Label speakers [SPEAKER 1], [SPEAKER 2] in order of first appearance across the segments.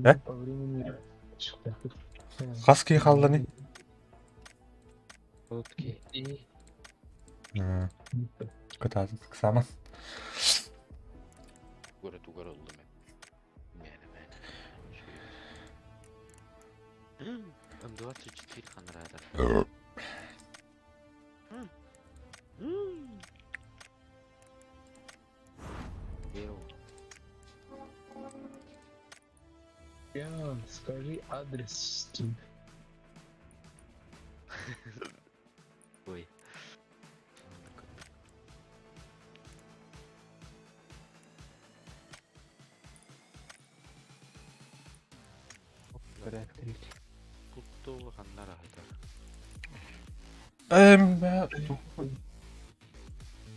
[SPEAKER 1] Э? Хас киһи хаалланый? Кытаатыт ыксааман.
[SPEAKER 2] Тугар ыллым М24 ханраатар.
[SPEAKER 3] Ян, скажи адрес Steam.
[SPEAKER 2] Ой.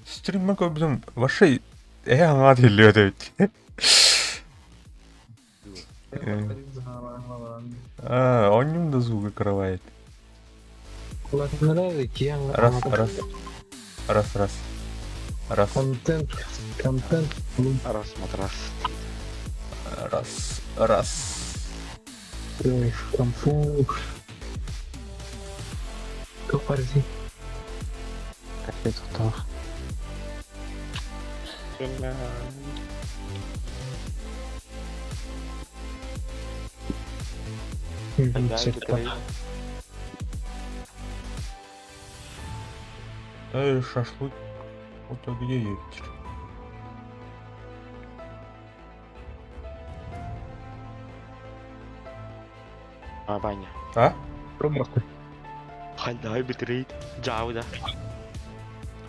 [SPEAKER 1] Стриммэ көрбүтүм вообще эһэ аҥаат иһиллибэт эбит. А, онньум да звуга кровает. Раз, раз. Раз, раз. Раз.
[SPEAKER 3] Контент, контент.
[SPEAKER 2] Раз, матрас.
[SPEAKER 1] Раз, раз.
[SPEAKER 3] Компу. Копарзи.
[SPEAKER 4] Капец, кто?
[SPEAKER 1] Эй, шашлык. Вот а где едешь?
[SPEAKER 2] А, Ваня.
[SPEAKER 1] А?
[SPEAKER 2] Хальдай битрейт. Джауда.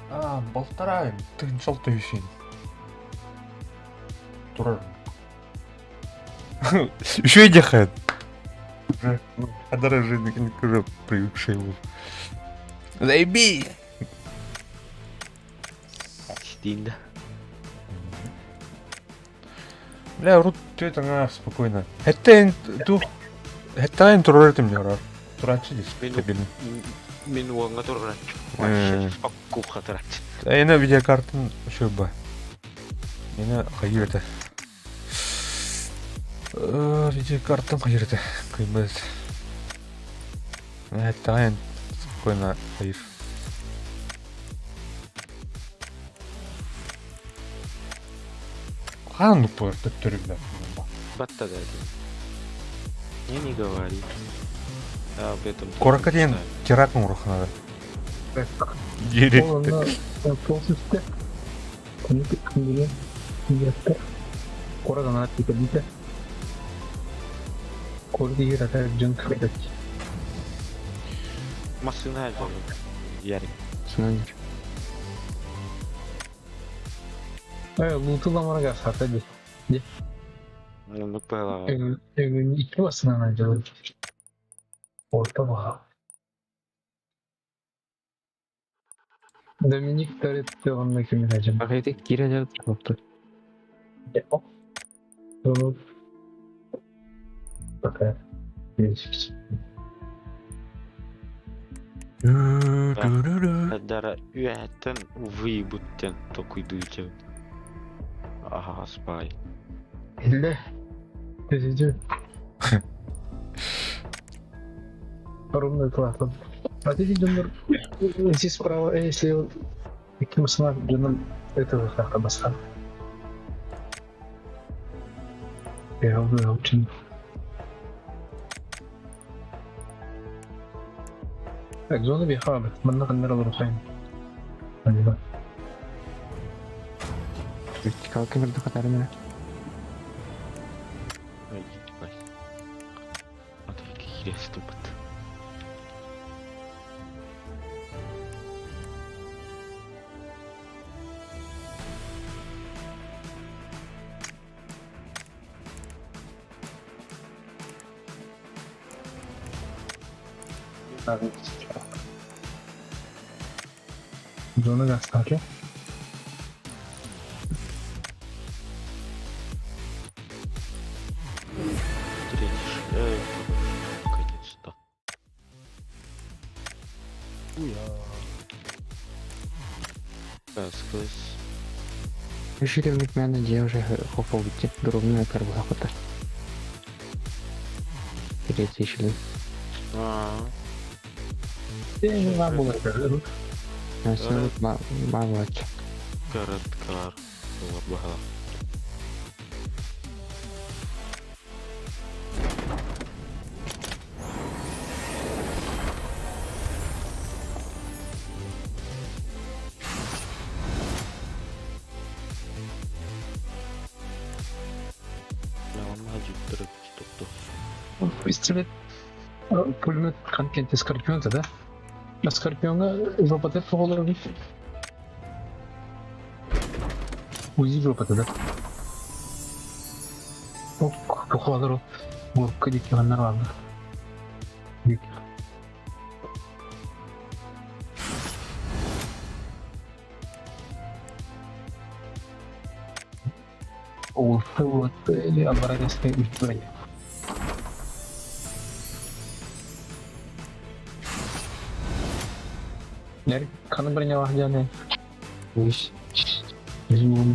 [SPEAKER 1] А, полтора. Ты желтый Турар. Еще и дихает. Уже. А дороже уже привыкший его. Заебись!
[SPEAKER 2] Стинда.
[SPEAKER 1] Бля, рут ты это на спокойно. Это ту. Это турар ты мне рар. Турачи здесь стабильно.
[SPEAKER 2] Мин уоҥҥа турараччы. Кухха турараччы.
[SPEAKER 1] Эйна видеокартын шуба. Эйна хайыр это. Видеокартам хайыр это. Кыймыз. Это спокойно хайыр. Хаан упор төттөрүгүнэ.
[SPEAKER 2] Батта да это. Не, не говори. А, об этом.
[SPEAKER 1] Куоракка диэн теракт оҥоруох надо. Диэри.
[SPEAKER 2] Машина Ярик.
[SPEAKER 4] Сынанер.
[SPEAKER 3] Лутуламарга сата ди.
[SPEAKER 2] Ну, пела.
[SPEAKER 3] Икки басынан ажылы. Орта баха. Доминик Торетто онно кимин ажым.
[SPEAKER 4] Бакайты кире жабыт болду.
[SPEAKER 3] Пока.
[SPEAKER 2] Дара үөһэттэн выебуттен токуйдуйча. Ага, спай.
[SPEAKER 3] Илле. Президент. Ровно классно. А ты думаешь, если справа, если таким сна, этого как обостан. Я очень. Так, зона бихабет. Манна каннера лурухайн.
[SPEAKER 4] Вертикал кемерди катары мене.
[SPEAKER 2] Ой, ебать. А ты какие ступот.
[SPEAKER 3] Зона гастаки.
[SPEAKER 2] Наконец-то. Уя. СКС.
[SPEAKER 4] Решили мэн дьиэ уже хоповути дробный карбыһахыта. Третий шли. Бабач.
[SPEAKER 2] Короткар. Баһа.
[SPEAKER 3] Пистолет, пулемет конкретно Скорпион-то, да? А Скорпиона жопа оҕолор эбит. УЗИ жопата, да? Ок, тухалар горка диэки бааллар. Ол албарадесте үстүрэй. Нер ханы бронялах дьаны.
[SPEAKER 4] Үс.
[SPEAKER 3] Егор.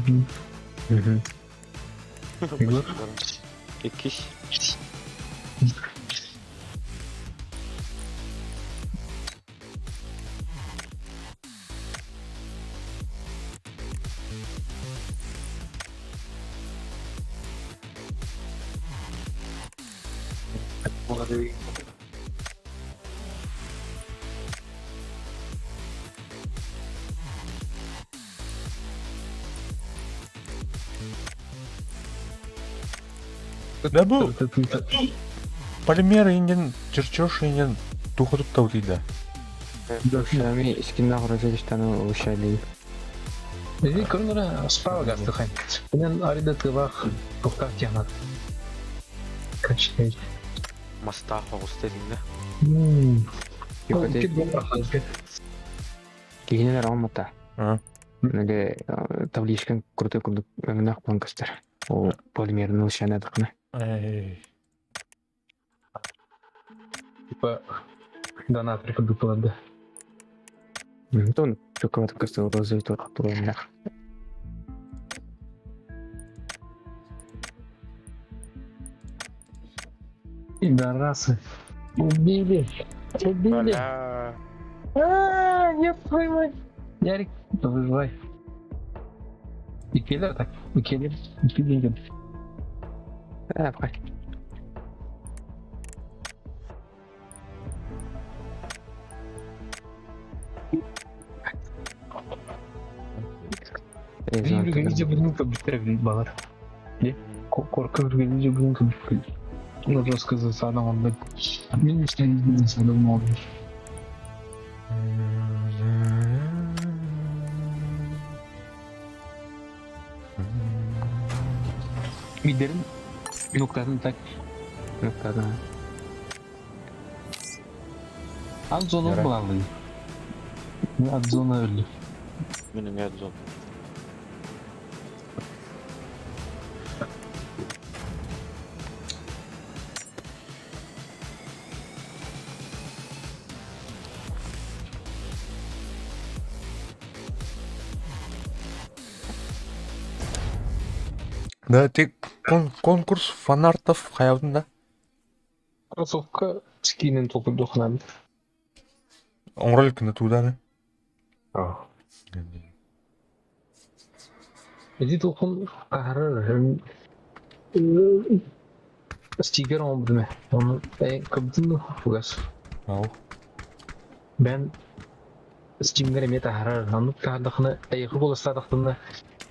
[SPEAKER 2] Иккис.
[SPEAKER 1] Да бу полимер индин чертеж индин туха тут таутыйда.
[SPEAKER 4] Шами скинна хорозелиштаны ушали.
[SPEAKER 3] Иди көрүнөрө справа гастыхай. Менен арида тылах тухтах тянат. Качай.
[SPEAKER 2] Моста хоҕус дедиҥ да.
[SPEAKER 4] Киһинелер алмата. Неге табличкан крутой курдук өҥнөх планкастар. Ол полимерный ушана дыкны.
[SPEAKER 1] Эй.
[SPEAKER 3] Типа донат прикодупалады.
[SPEAKER 4] Тон чөкөт кысты розовый тур туруннах.
[SPEAKER 3] Пидорасы. Убили. Убили.
[SPEAKER 2] Бля.
[SPEAKER 3] А, нет, твою мать. Ярик, выживай. Икелер так, икелер, икелер.
[SPEAKER 4] Э, пай.
[SPEAKER 3] Балар. Корка үргенде бүгін күн. Ну, жестко засада онда. Мен ештеңе засада болмады. Мидерин ноктатын так.
[SPEAKER 4] Ноктатын.
[SPEAKER 3] От зоны булалы. От зоны өлді.
[SPEAKER 2] Менің от зона.
[SPEAKER 1] Да, ты конкурс фанартов хаябын да?
[SPEAKER 3] Кроссовка скинен толкуп дохнан.
[SPEAKER 1] Оңроль күнү тууданы.
[SPEAKER 3] Эди толкун ахарар. Стикер он будме. Он кабдын фугас.
[SPEAKER 1] Ау.
[SPEAKER 3] Бен стимгер эме тахарар. Аны тахардахны айхы боластадахтында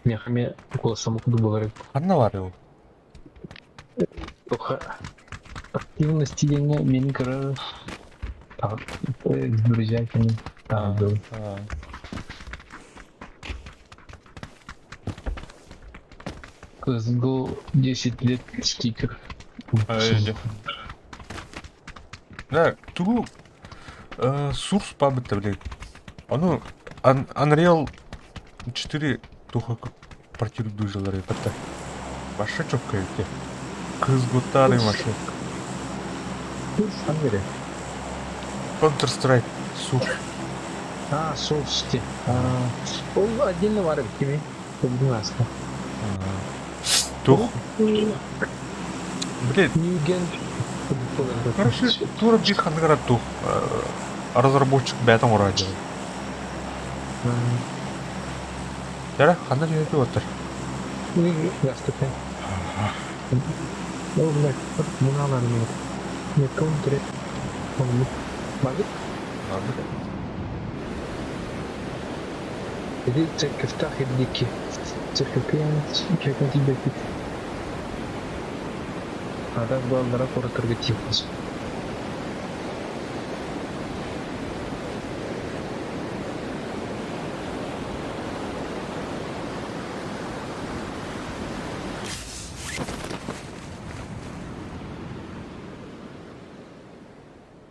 [SPEAKER 3] мехаме коласам куду болар.
[SPEAKER 1] Ханна бар ол?
[SPEAKER 3] Тоха активность дегенге мен көрөр друзья кени тагы. CSGO 10 лет стикер.
[SPEAKER 1] Да, тугу Source пабыта, блядь. Ону Unreal 4 туха квартиру дужилар это. Баша чокка эти. Кыз гутары маша. Counter Strike Source.
[SPEAKER 3] А, Source те. Ол отдельно бар кими. Ааста.
[SPEAKER 1] Тух. Блин.
[SPEAKER 3] Ньюген.
[SPEAKER 1] Короче, тура биир ханныгара тух разработчик бэйэтин оҥорор дьон. Дьэ, ханна түһэ оттор?
[SPEAKER 3] Гастыпен. Ол блядь, муналар нет. Меткон тире. Барбыт?
[SPEAKER 1] Барбыт.
[SPEAKER 3] Иди церковьтах ирдики. Церковьтан чекан тибетит. Ада баллара куратырга тииппис.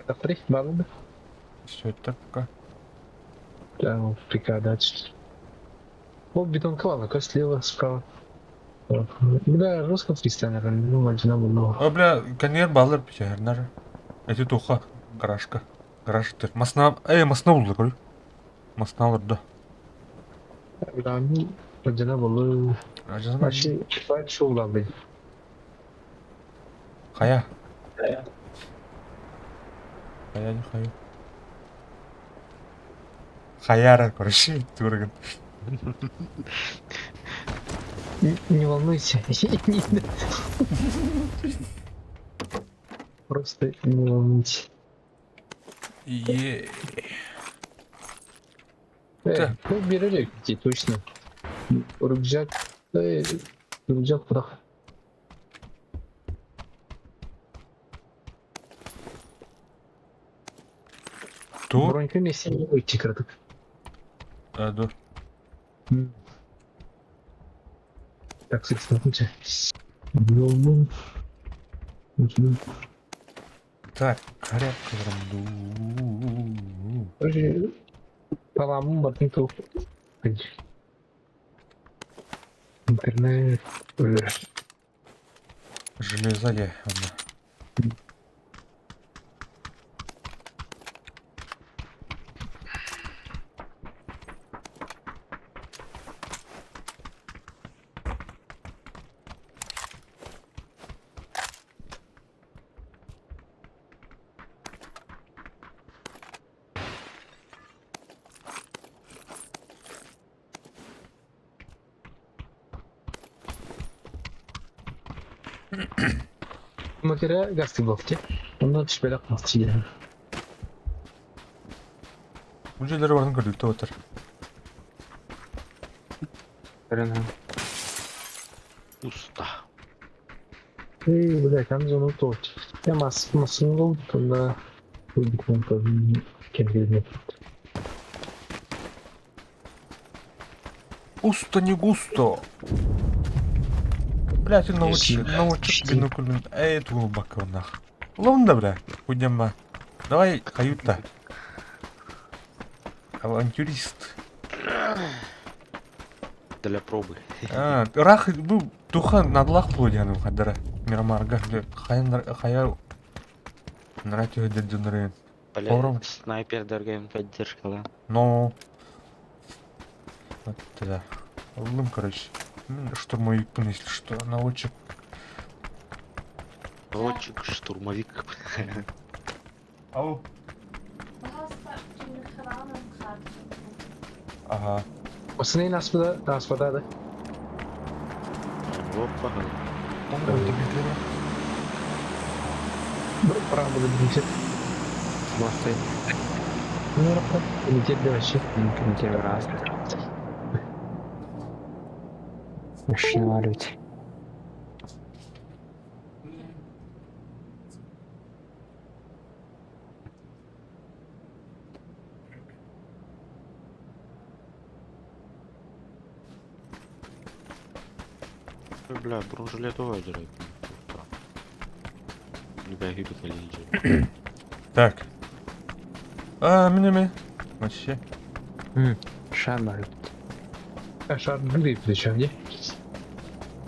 [SPEAKER 3] Тахтари, баллы.
[SPEAKER 1] Все это пока.
[SPEAKER 3] Да, прикадать. О, бетонка ладно, слева, справа. Бля, жестко фристайлер, ну, одинаково.
[SPEAKER 1] О, бля, конвейер баллар печернер. Эти туха, гаражка. Гараж ты. Масна, масна булды, көрү. Масна алыр да.
[SPEAKER 3] Бля, ну, одинаково. Вообще, шоу лабы.
[SPEAKER 1] Хая. Хая, не хая. Хаяра, короче, турган.
[SPEAKER 3] Не волнуйся. Просто не волнуйся.
[SPEAKER 1] Е.
[SPEAKER 3] Ну, берели, точно. Рюкзак. Рюкзак куда?
[SPEAKER 1] Тур?
[SPEAKER 3] Бронька вместе не выйти, краток.
[SPEAKER 1] А, да.
[SPEAKER 3] Так, смотрите.
[SPEAKER 1] Так, крепко рамду.
[SPEAKER 3] Короче, Таламын батын тух. Интернет.
[SPEAKER 1] Железо я.
[SPEAKER 3] Макера гасты блокте. Онда түшпелек мастия.
[SPEAKER 1] Бұл жерлер барын көрдікті отыр.
[SPEAKER 2] Пусто.
[SPEAKER 3] Эй, бля, там зону тот. Я мас масынгол туда кемгелме.
[SPEAKER 1] Густо не густо. Бля, ты научи бинокль. Эй, твою баку нах. Лунда, бля, хуйня. Давай, каюта. Авантюрист.
[SPEAKER 2] Для пробы.
[SPEAKER 1] А, рах, бу туха надлах плодяну хадара. Мирамарга, хая хая Нратю дедунры.
[SPEAKER 2] Бля, снайпер дорогая поддержка, да?
[SPEAKER 1] Но. Вот да. Лым, короче. Штурмовик, если что, наводчик.
[SPEAKER 2] Наводчик, штурмовик.
[SPEAKER 1] Ау. Ага.
[SPEAKER 3] Осыны наспада, наспада да.
[SPEAKER 2] Опа.
[SPEAKER 3] Правда, будет.
[SPEAKER 4] Босты.
[SPEAKER 3] Ну, комитет да вообще.
[SPEAKER 4] Комитет раз. Машина валють.
[SPEAKER 2] Бля, бронежилет дорогой. Любя гибет.
[SPEAKER 1] Так. А, меня. Вообще.
[SPEAKER 4] Шар
[SPEAKER 3] А шар гриб причем, не?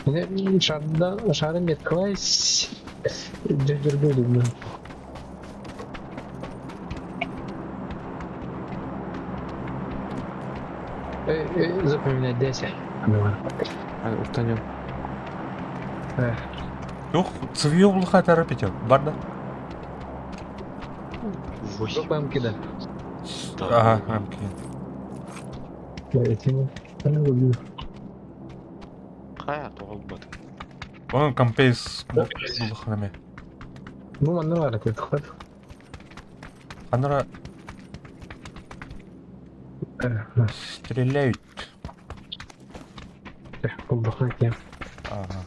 [SPEAKER 3] Мне шар, да, шары метклась. Дергер. Запоминать десять.
[SPEAKER 4] Устанем.
[SPEAKER 1] Тух цивил улахатара петел. Барда.
[SPEAKER 2] Восемь.
[SPEAKER 3] МК да.
[SPEAKER 1] Ага, МК.
[SPEAKER 2] Хайа тоҕолбот.
[SPEAKER 1] Onun компейс булаханаме.
[SPEAKER 3] Ну, манна бар это хват.
[SPEAKER 1] Анара стреляют.
[SPEAKER 3] Булдухна кем.
[SPEAKER 1] Ага.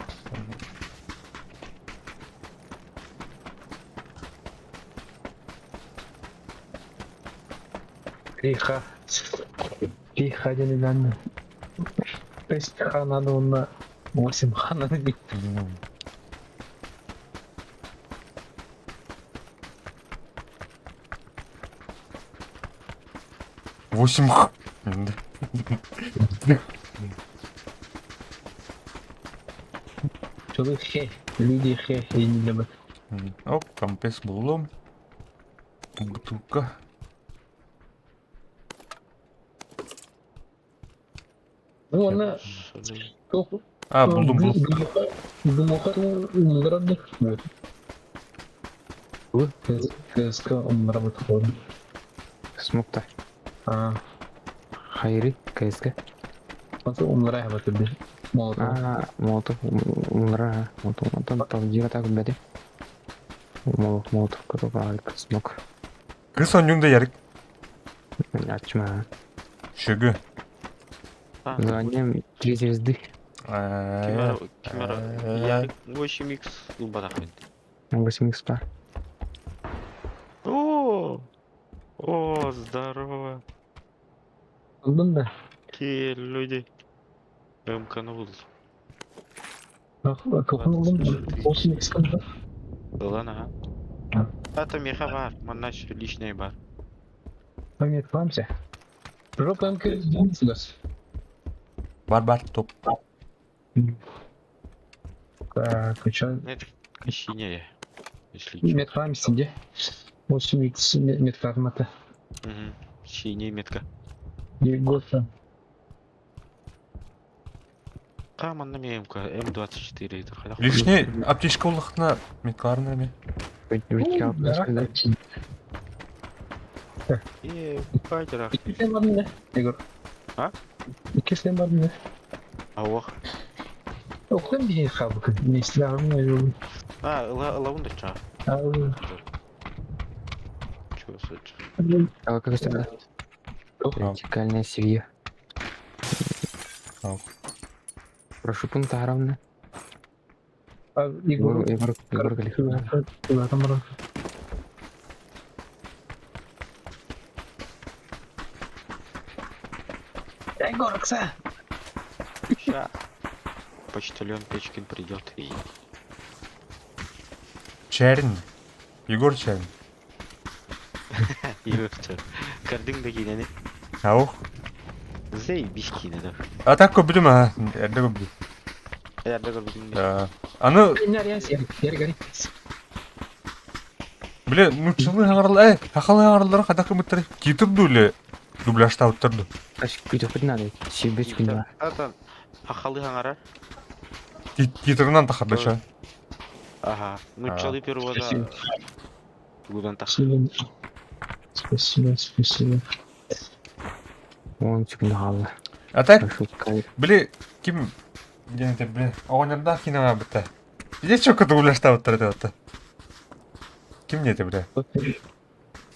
[SPEAKER 3] Тихо. Тихо, один 6 х надо на 8 х надо бить.
[SPEAKER 1] Восемь х.
[SPEAKER 3] Человек хе, люди хе, я не любят.
[SPEAKER 1] Оп, компейс буллум. Бутылка.
[SPEAKER 3] Ну, она...
[SPEAKER 1] А, булдум, булдум.
[SPEAKER 3] Думаха вот. КСК умработал.
[SPEAKER 4] Смокта.
[SPEAKER 3] А,
[SPEAKER 4] Хайры, КСК.
[SPEAKER 3] он умрает тебе. Молотов.
[SPEAKER 4] А, Молотов, умра, Молотов, Антон, там дира так беди. Молотов, Молотов, который смок.
[SPEAKER 1] Кыс онюнда ярик.
[SPEAKER 4] Ачма.
[SPEAKER 1] Шөгө.
[SPEAKER 4] За ним три звезды.
[SPEAKER 2] Кимара, я 8 х лубарахмет.
[SPEAKER 4] 8 х пар.
[SPEAKER 2] О, о, здорово.
[SPEAKER 3] Да.
[SPEAKER 2] Какие люди. МК на вулицу. Ладно, ага. А там меха бар, маннач личный бар.
[SPEAKER 1] Бар бар топ.
[SPEAKER 3] Так, что?
[SPEAKER 2] Это синяя. Если чё.
[SPEAKER 3] Метка сиди. 8 х метка армата.
[SPEAKER 2] Угу. Синяя метка.
[SPEAKER 3] Егота.
[SPEAKER 2] Там она МК, М24 это хотя.
[SPEAKER 1] Лишний аптечка улахна меткарнами.
[SPEAKER 2] Кайтера.
[SPEAKER 3] Егор.
[SPEAKER 2] А?
[SPEAKER 3] Икки бар мне.
[SPEAKER 2] Ауах.
[SPEAKER 3] Октан бии хабык. Не слагым.
[SPEAKER 2] А, лаунда ча. Чё сочи?
[SPEAKER 4] А как это? Вертикальная семья. Прошу пункта равно.
[SPEAKER 3] Егор.
[SPEAKER 4] Егор, Егор Галихов.
[SPEAKER 3] Егор, кса!
[SPEAKER 2] Ща. Почтальон Печкин придет и...
[SPEAKER 1] Черн. Егор Черн.
[SPEAKER 2] Кардың да кинени.
[SPEAKER 1] Аух.
[SPEAKER 2] Зей биш кинени.
[SPEAKER 1] А так көбүлүм а. Эрде көбүлүм.
[SPEAKER 2] Эрде көбүлүм.
[SPEAKER 1] Аны Биле, нучылы хаңарлар, хахалы хаңарлар хада кымыттар китип дуле дубляжта уттырды.
[SPEAKER 4] Аш күтө надо. Сибич күнә.
[SPEAKER 2] Ата хахалы хаңара.
[SPEAKER 1] Титрынан тахардыша.
[SPEAKER 2] Ага. Нучылы перевода. Гудан тах.
[SPEAKER 3] Спасибо, спасибо.
[SPEAKER 4] Он күнә халы.
[SPEAKER 1] А так, биле, ким ден биле, оғанарда кинога битте. Биде чоко дубляжта уттырды это. Ким не это, бля?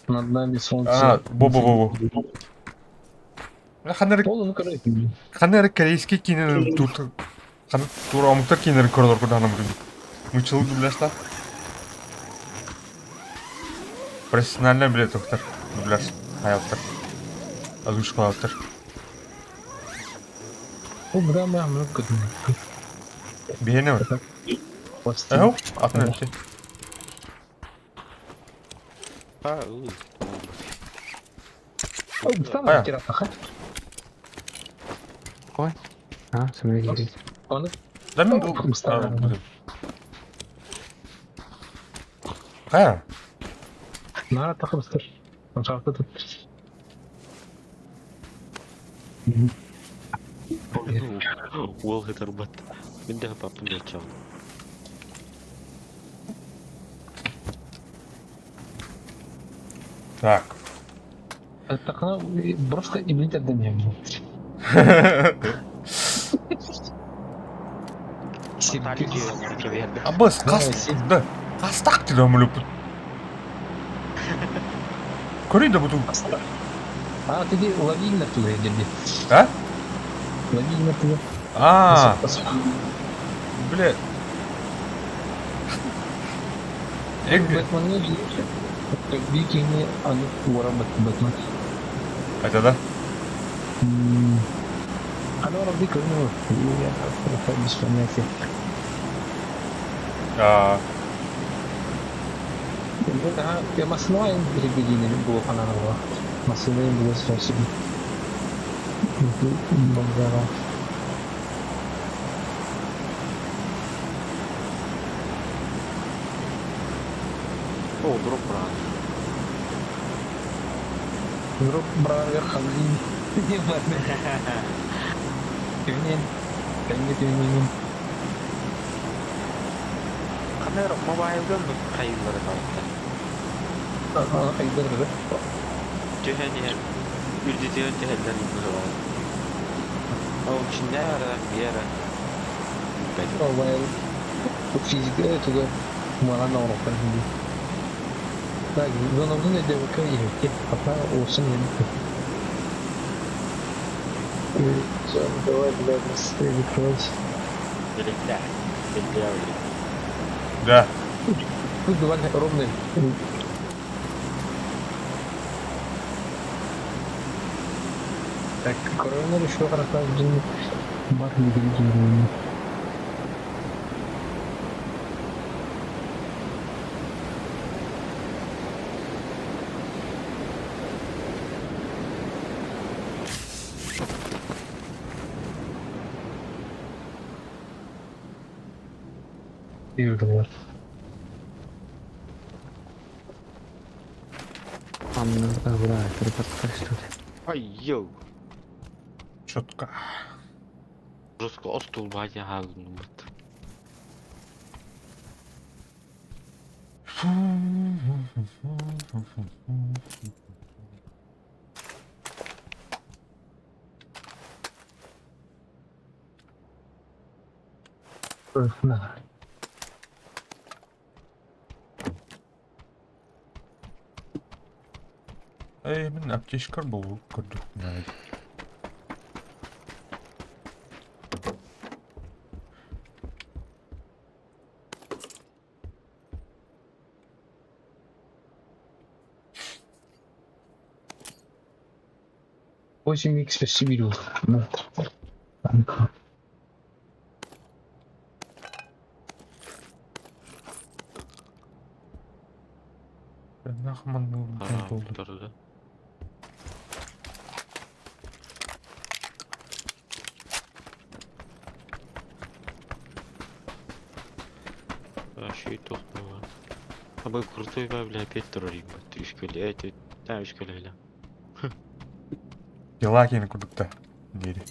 [SPEAKER 3] Над нами солнце.
[SPEAKER 1] А, бо-бо-бо-бо. Ханер корейский кино тут хан тура омуктар кинер көрдөр куданам күн. Мучыл дубляжта. Профессионально биле доктор. Дубляж хаяттар. Озвучкалаттар.
[SPEAKER 3] О, бра, бра, много.
[SPEAKER 1] Бейне. Ау, атын өтті.
[SPEAKER 2] А,
[SPEAKER 4] Ой. А, смотри.
[SPEAKER 1] Да мен Қая?
[SPEAKER 3] Нара тақымыстыр. Шарты тут.
[SPEAKER 2] Уол ытырбат. Мин да паппын дьаччаҕын.
[SPEAKER 1] Так.
[SPEAKER 3] Тахана просто иммунитет дэмиэм.
[SPEAKER 1] Абыс хас да хастаах тиломулуппут. Көрүй да буту.
[SPEAKER 3] А, ты ловильно туда иди.
[SPEAKER 1] А?
[SPEAKER 3] Ловильно туда.
[SPEAKER 1] А, бля.
[SPEAKER 3] Бэтмены Викинги, аны уора Бэтмен.
[SPEAKER 1] Это да?
[SPEAKER 3] Аны уора көрүнү я без понятия.
[SPEAKER 1] А.
[SPEAKER 3] Я масына перебедини было хананова. Масына было спасибо. Бомжара.
[SPEAKER 2] О, дроп брат.
[SPEAKER 3] Дроп брат верховный. Не ладно. Тюнин. Тюнин, тюнин.
[SPEAKER 2] Камера мобайлдан хайыллары табытта.
[SPEAKER 3] Хайдары.
[SPEAKER 2] Түһэн иһэн үрдүтүгэр түһэллэр быһылаан. Ол чиннэ ара биэра.
[SPEAKER 3] Мобайл физика туга манан оҥорохтон дии. Так, зонабытын өйдөөбөккө иһикки. Пока уосын иһэн. Давай, блядь, быстрее закрывайся.
[SPEAKER 2] Биликтэ. Биликтэ.
[SPEAKER 1] Да.
[SPEAKER 3] Тут давай ровный. Так, коронер еще хорошо бар не Юрлар.
[SPEAKER 4] Анна, бра, телепортация.
[SPEAKER 2] Ай, йоу.
[SPEAKER 1] Четко.
[SPEAKER 2] Жестко остулбай хаалынбыт.
[SPEAKER 3] На.
[SPEAKER 1] Эй, мин аптечкар был көрдүк.
[SPEAKER 3] 8 икс спасибо.
[SPEAKER 1] Нахман болды.
[SPEAKER 2] Турду. Вообще тохнула. А бы крутой бля опять турарим. Үш көле, эти, да, үш көле.
[SPEAKER 1] Дела кейін күдікті. Дейді.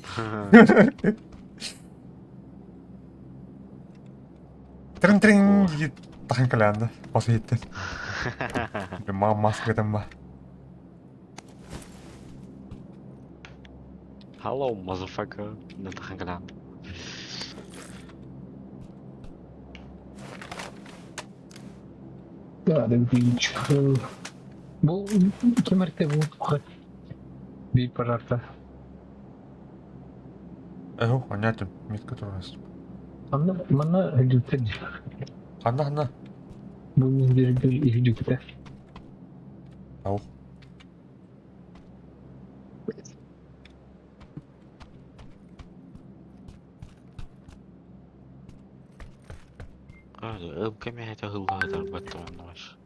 [SPEAKER 1] Трин-трин дейді тахын калянды. Осы еттен. Маған маска кетем ба.
[SPEAKER 2] Hello, motherfucker. Натахангала.
[SPEAKER 3] Да, да, Бу ким эрте бу бир пожарта.
[SPEAKER 1] Эху, понятно. Метка турас.
[SPEAKER 3] Анна манна хүлүктен.
[SPEAKER 1] Ханна ханна.
[SPEAKER 3] Бу бир бир хүлүктэ.
[SPEAKER 1] Ау.
[SPEAKER 2] А, ылка это баттамаш.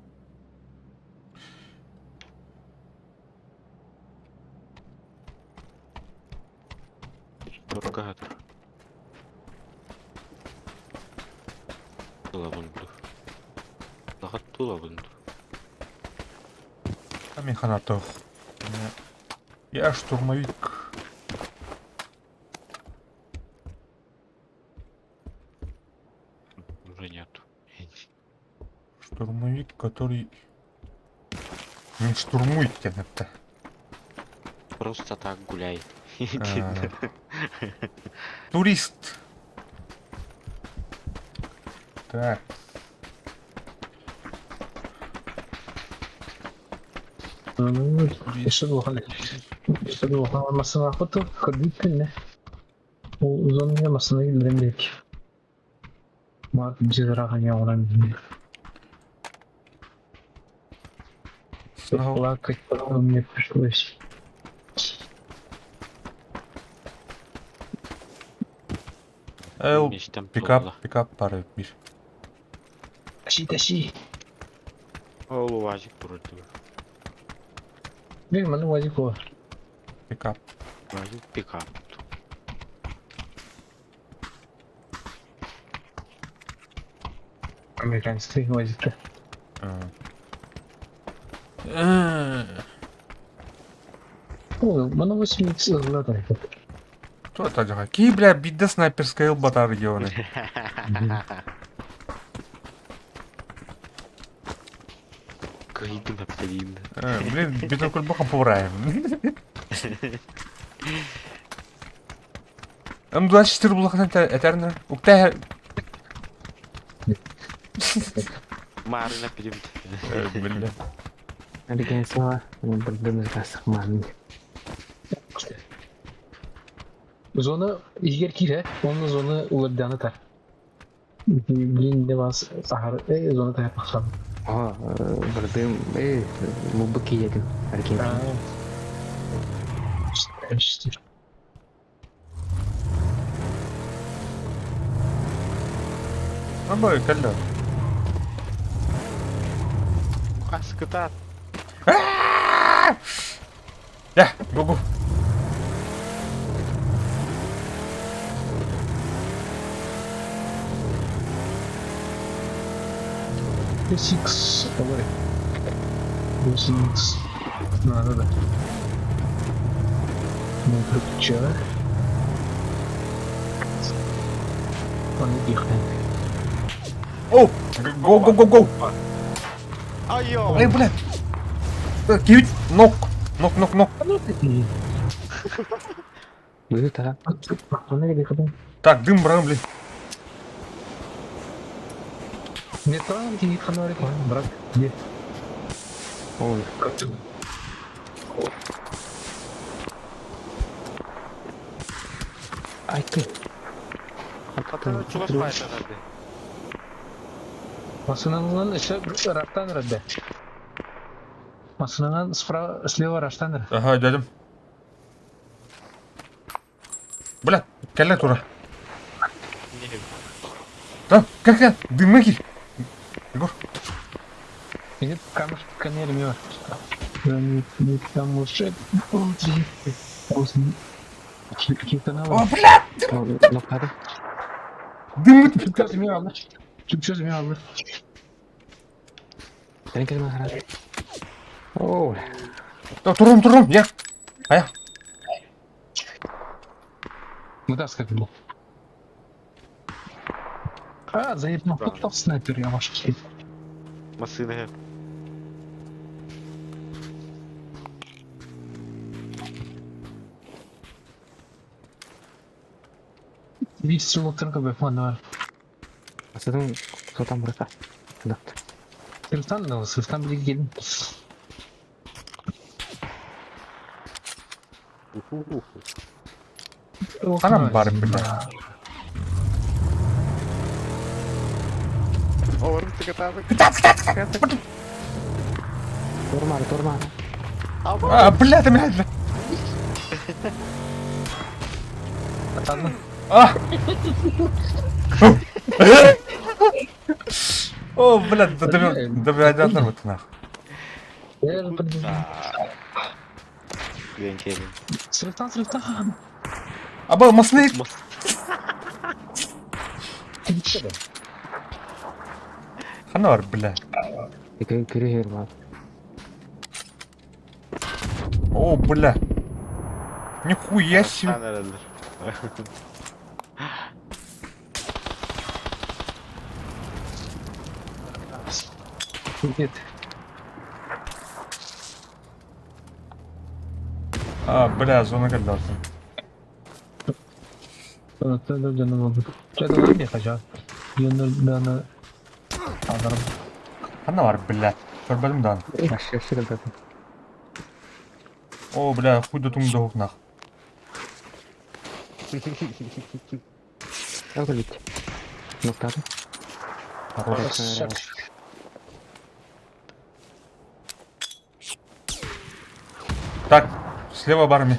[SPEAKER 2] Тургатор. Тула бунду. Лахат тула бунду.
[SPEAKER 1] А мен ханатох. Я штурмовик.
[SPEAKER 2] Уже нету.
[SPEAKER 1] Штурмовик, который не штурмует тебя.
[SPEAKER 2] Просто так гуляет.
[SPEAKER 1] А. Турист. Так.
[SPEAKER 3] Еще глухо. Еще глухо. Масына хоту, ходить не. Ол зоны масына киллэрэн Марк бизраха не онан.
[SPEAKER 1] Снова.
[SPEAKER 3] Плакать потом мне пришлось.
[SPEAKER 1] Эл,
[SPEAKER 2] Мечтам
[SPEAKER 1] пикап,
[SPEAKER 2] туолла.
[SPEAKER 1] пикап пары бир.
[SPEAKER 3] Тащи, тащи.
[SPEAKER 2] Ол УАЗик вроде бы.
[SPEAKER 3] Блин, маны УАЗик бар.
[SPEAKER 1] Пикап.
[SPEAKER 2] УАЗик пикап.
[SPEAKER 3] Американский УАЗик.
[SPEAKER 1] А.
[SPEAKER 3] О, маны 8 ыллатар.
[SPEAKER 1] Кто это дела? Какие, бля, бида снайперская батар регионы.
[SPEAKER 2] Кыйдым апталин.
[SPEAKER 1] Блин, биду кульбаха повраем. М24 булахан этерне. Укта
[SPEAKER 2] Марина пилим.
[SPEAKER 1] бля.
[SPEAKER 4] Американцева, бырдымыз касық
[SPEAKER 3] Зона егер кире, onun зона уларданы тар. Блин, не вас сахар, зона тар пахсам.
[SPEAKER 4] О, бырдым, лубы киедим. Арген.
[SPEAKER 3] Işte.
[SPEAKER 1] Абай, калля.
[SPEAKER 2] Аскытат.
[SPEAKER 1] Я, го-го.
[SPEAKER 3] Six, давай. 8 Надо, да. Ну, включаю. Он не дихает.
[SPEAKER 1] О, го го го го.
[SPEAKER 2] Айо!
[SPEAKER 1] Ай, бля. Кивит, нок. Нок, нок, нок.
[SPEAKER 4] Быта.
[SPEAKER 3] Он не дихает.
[SPEAKER 1] Так, дым брам, блин.
[SPEAKER 3] Не там, где их брат. Где?
[SPEAKER 4] Ой, ай ты.
[SPEAKER 2] Патана чугас пайта
[SPEAKER 3] Масынанан еще раштан радде. Масынанан справа, слева раштан.
[SPEAKER 1] Ага, дядям. Бля, калля тура. Да, как я? Дымы Егор.
[SPEAKER 3] Нет, камушек конер мертв. Там уже
[SPEAKER 1] О, бля!
[SPEAKER 4] Ну, надо.
[SPEAKER 1] Дымы.
[SPEAKER 3] Чуть
[SPEAKER 4] О,
[SPEAKER 1] Да, турум, турум, я. А я.
[SPEAKER 3] Вытаскивай. А, заебал. Кто снайпер, я ваш
[SPEAKER 2] Масына.
[SPEAKER 3] Видите, стрелок бы, ладно.
[SPEAKER 4] а кто там братан? Да.
[SPEAKER 3] Сыртан, да, сыртан будет гель.
[SPEAKER 1] Ханам бар, бля.
[SPEAKER 4] Тормар, тормар.
[SPEAKER 1] А, бля, ты меня. А! О, бля, да вот нахуй.
[SPEAKER 3] Сыртан, сыртан.
[SPEAKER 1] Аба, масны. Ханар, бля.
[SPEAKER 4] Кири бар.
[SPEAKER 1] О, бля. Нихуя себе.
[SPEAKER 3] Нет.
[SPEAKER 1] А, бля, зона кэллэ.
[SPEAKER 3] Сонуттан да дьоно буолбут. Чэ, давай не хочу. Дьоннор дааны аларым.
[SPEAKER 1] Ханна бар, бля. Көрбөтүм даҕаны.
[SPEAKER 4] Ашшы кэлбэтим.
[SPEAKER 1] О, бля, хуй да туҥ да уһукнах.
[SPEAKER 4] Ол кэлбит. Ноктаатым.
[SPEAKER 1] Хорош. Так, слева барми.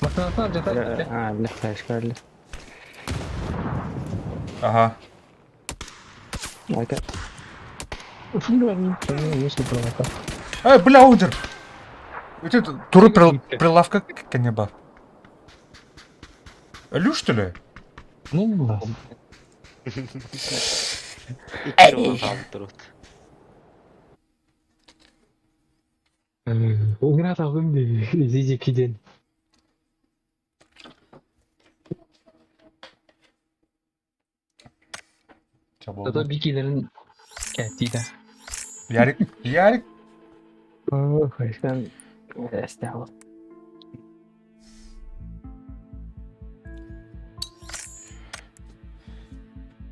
[SPEAKER 3] Массыынаттан алдьатар этэ.
[SPEAKER 4] А, бля, флешка
[SPEAKER 1] Ага.
[SPEAKER 4] Айта.
[SPEAKER 1] Эй, бля, удер! Ити туру прилавка кэннэ Өлүү что ли?
[SPEAKER 3] Ну, да.
[SPEAKER 2] Икки оҕо хаалбыт турут.
[SPEAKER 3] Угратабын дии, Зизики диэн. Зато бикилерин кээттиитэ.
[SPEAKER 1] Ярик, Ярик.
[SPEAKER 4] Флешкан эстэ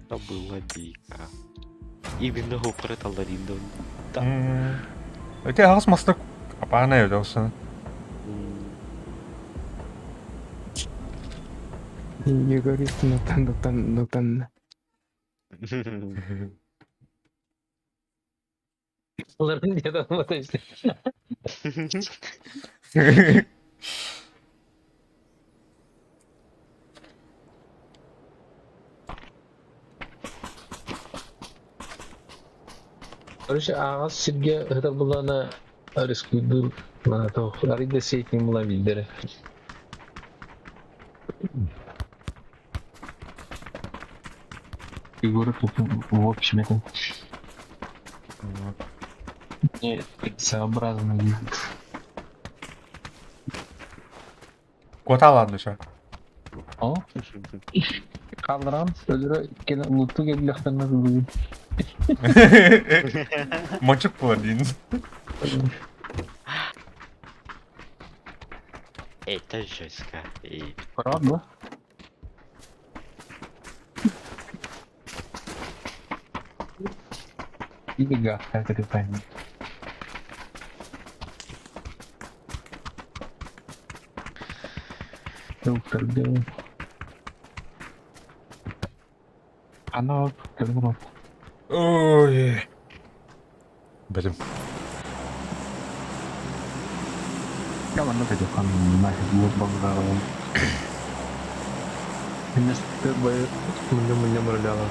[SPEAKER 2] Это было дико. Именно опоры талларин да.
[SPEAKER 1] Ити аҕыс маста апаана эбит олсун.
[SPEAKER 4] Не говори, нуктан, нуктан, нуктан.
[SPEAKER 3] Ыларын диэн алмата истэ. Короче, аҕас сиргэ ыһытар буллаҕына рискуйдуур маната арый да сиэтин була билдэрэ. Фигура тут в общем это не целесообразно двигаться.
[SPEAKER 1] Куотаалаан душа.
[SPEAKER 3] О, Kaldıran өлөрө иккини луту кэллэхтэринэ бүгүн.
[SPEAKER 1] Мочук буолар диин.
[SPEAKER 2] Это жестко. И
[SPEAKER 3] Правда? Или газ, как это пойми. Доктор, где Она вот,
[SPEAKER 1] Ой. Блин.
[SPEAKER 3] Я манна кайдухан нафиг вот бангара. Вместо мунья муляла.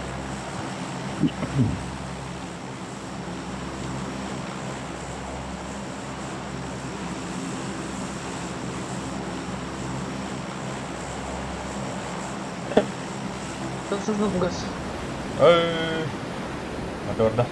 [SPEAKER 3] Газ.
[SPEAKER 1] Эй. Надо орда.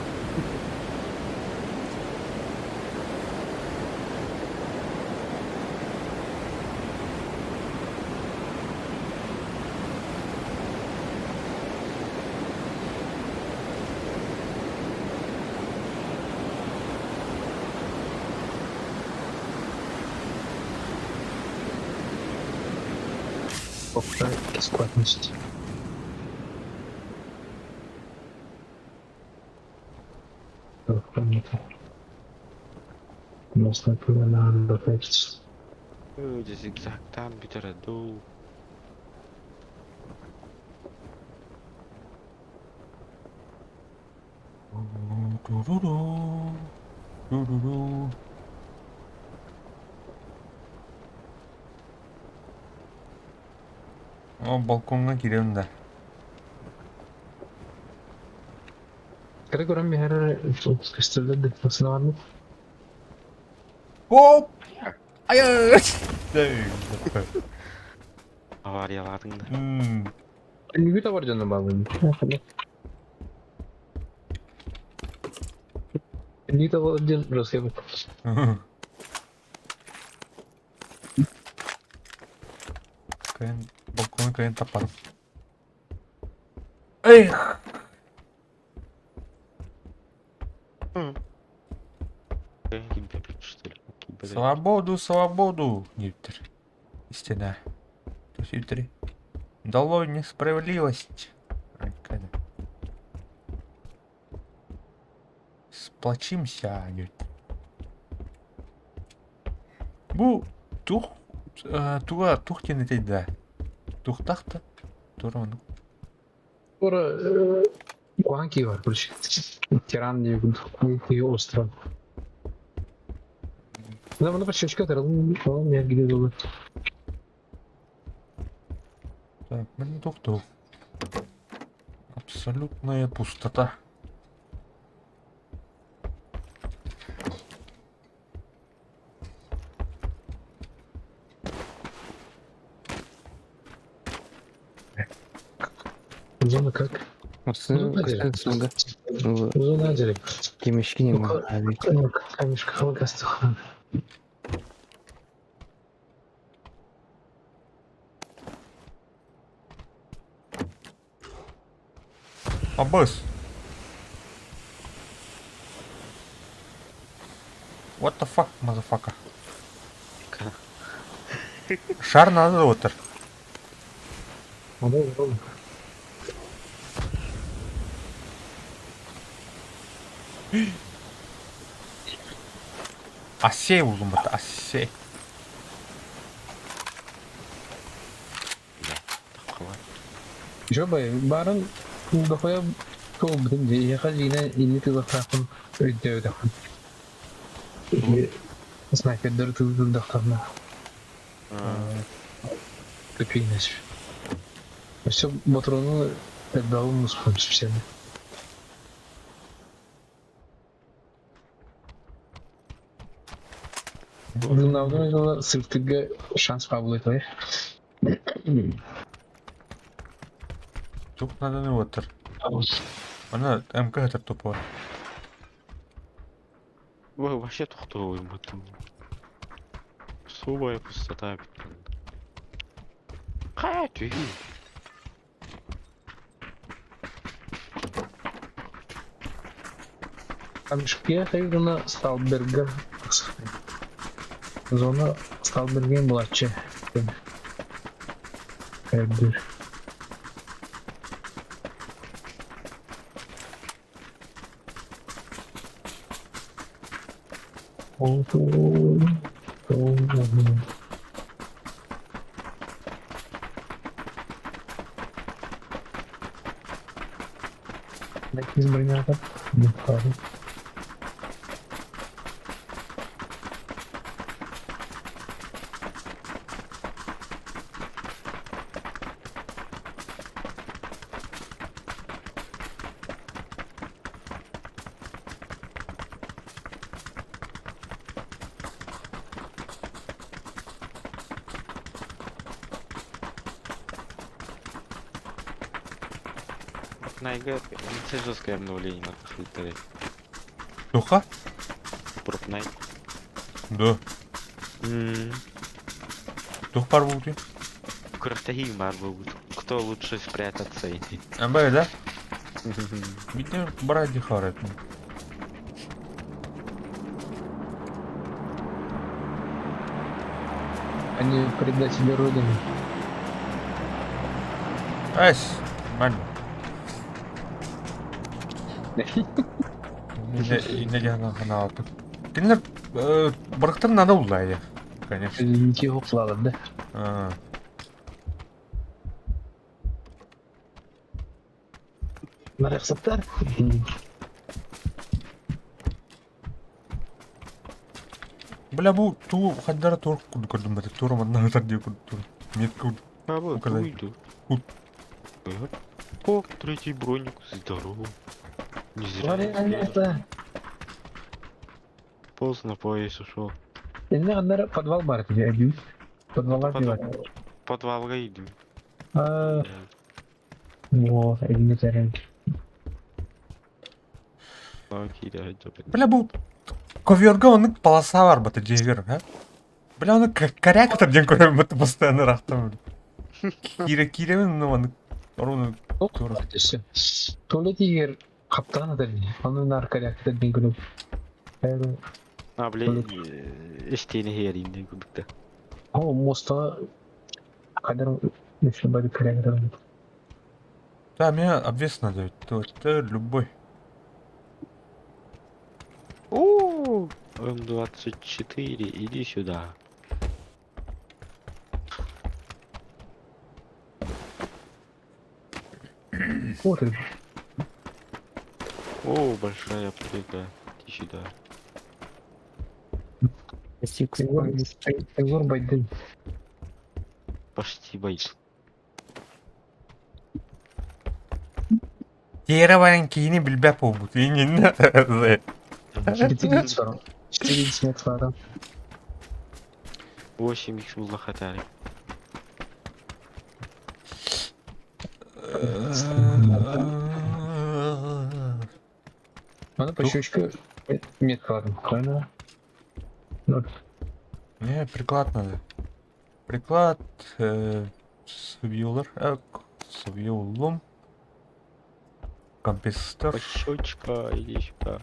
[SPEAKER 3] Скватность.
[SPEAKER 2] Зигзаг там бүтэрэ дуу.
[SPEAKER 1] Ду-ду-ду. О, балкоҥҥа киирэбин да.
[SPEAKER 3] Кыра көрөн биһэр көстөллөр да басына
[SPEAKER 1] Оп! Айа!
[SPEAKER 2] Авариялаатыҥ да.
[SPEAKER 3] Нүгү табар дьоно баалын. Нүгү табар дьон Россия
[SPEAKER 1] Кайын балкону кайын таппадым. Эх!
[SPEAKER 2] Что ли?
[SPEAKER 1] Свободу, свободу! Диэбиттэр. Истина. Түс Долой несправедливость! Айкада. Сплочимся, диэбит. Бу тух туга тух диэн этэй да? Тухтах да? Тура ону.
[SPEAKER 3] Ора куһаҕан киһи бар, короче. Тиран диye киһи остров. Да, мұны бір шешке отыралым, ол мен gidiyor olur.
[SPEAKER 1] Так, блин, тух-тух. Абсолютная пустота.
[SPEAKER 3] Зона как?
[SPEAKER 4] Зона
[SPEAKER 3] Зона direkt.
[SPEAKER 4] Кемешки
[SPEAKER 3] Камешка холокоста.
[SPEAKER 1] Абыс. What the fuck, motherfucker? Шар надо отыр. Асей булдум бата, асей.
[SPEAKER 3] Жобай, барын дохуя туолбутун дии, эһиэхэ дьиҥинэ инник тыылахтаахпын өйдөөбөтөхпүн. Снайпердары тыылдахтарына тупейнэс. Өссө ботуруону элбэҕи муспун специально. Дымнаабытын ыла сыртыга шанс баар буолуо
[SPEAKER 1] Тух надо отыр. Ана МК это тупо.
[SPEAKER 2] Ой, вообще тохтоо Сугая пустота бүттүн. Хайа түһүү.
[SPEAKER 3] Камешке хайгына Сталберга. Зона Сталберген булаччы. Көрдүр. Из бронята.
[SPEAKER 2] Найга, это жесткое обновление на Твиттере.
[SPEAKER 1] Туха?
[SPEAKER 2] Fortnite.
[SPEAKER 1] Да. Тух бар буолуой.
[SPEAKER 2] Күрэхтэһии баар буолбут. Кто лучше спрятаться?
[SPEAKER 1] Амбай, да? Видно, бради харет.
[SPEAKER 3] Они предатели Родины.
[SPEAKER 1] Эс, нормально. Инне ханаалты. Кинилэр барыктар надо уллайы. Конечно.
[SPEAKER 3] Ничего хлада, да?
[SPEAKER 1] А,
[SPEAKER 3] Нарахсаттар.
[SPEAKER 1] Бля, бу туу хаддара тур курдук көрдүм бата. Тур манна ытар дии курдук. Метка
[SPEAKER 2] А вот,
[SPEAKER 1] Указать.
[SPEAKER 2] уйду.
[SPEAKER 1] Тут.
[SPEAKER 2] О, третий броник, здорово. Не зря.
[SPEAKER 3] Лари, это...
[SPEAKER 2] Поздно поезд ушел.
[SPEAKER 3] Инне подвал бар тебе, әбүй. Подвалга
[SPEAKER 2] Подвал.
[SPEAKER 3] бар.
[SPEAKER 2] Подвалга идем.
[SPEAKER 3] А, Во, әбине тәрен.
[SPEAKER 1] Бля, бу ковёрга оны полоса бар бата жегер, ха? Бля, оны коряк там ден көрөм бата постоянно рахтам. Кире киремен, ну оны Оруну
[SPEAKER 3] Туалет егер Хаптаан этэр дии. Ону наар коряктар диэн гынып.
[SPEAKER 2] А, бля, эстиэни иһиэриин диэн курдук да.
[SPEAKER 3] О, муостаҕа хайдар үчүгэй бары коряктар.
[SPEAKER 1] Да, мне обвес надо. Это любой.
[SPEAKER 2] О, М24, иди сюда.
[SPEAKER 3] Вот это.
[SPEAKER 2] О, большая аптека. Иди сюда.
[SPEAKER 3] Егор, Егор Байден.
[SPEAKER 2] Почти боюсь.
[SPEAKER 1] Тиэрэ баран киини билбэт буолбут. Иннинэ.
[SPEAKER 3] 4 икс бар. 4 икс нет бара.
[SPEAKER 2] 8 икс булла хатари.
[SPEAKER 3] Надо по щечке метка правильно? Ноль.
[SPEAKER 1] Не, приклад надо. Приклад свьюлер, свьюлум, компистер.
[SPEAKER 2] Пощечка, иди сюда.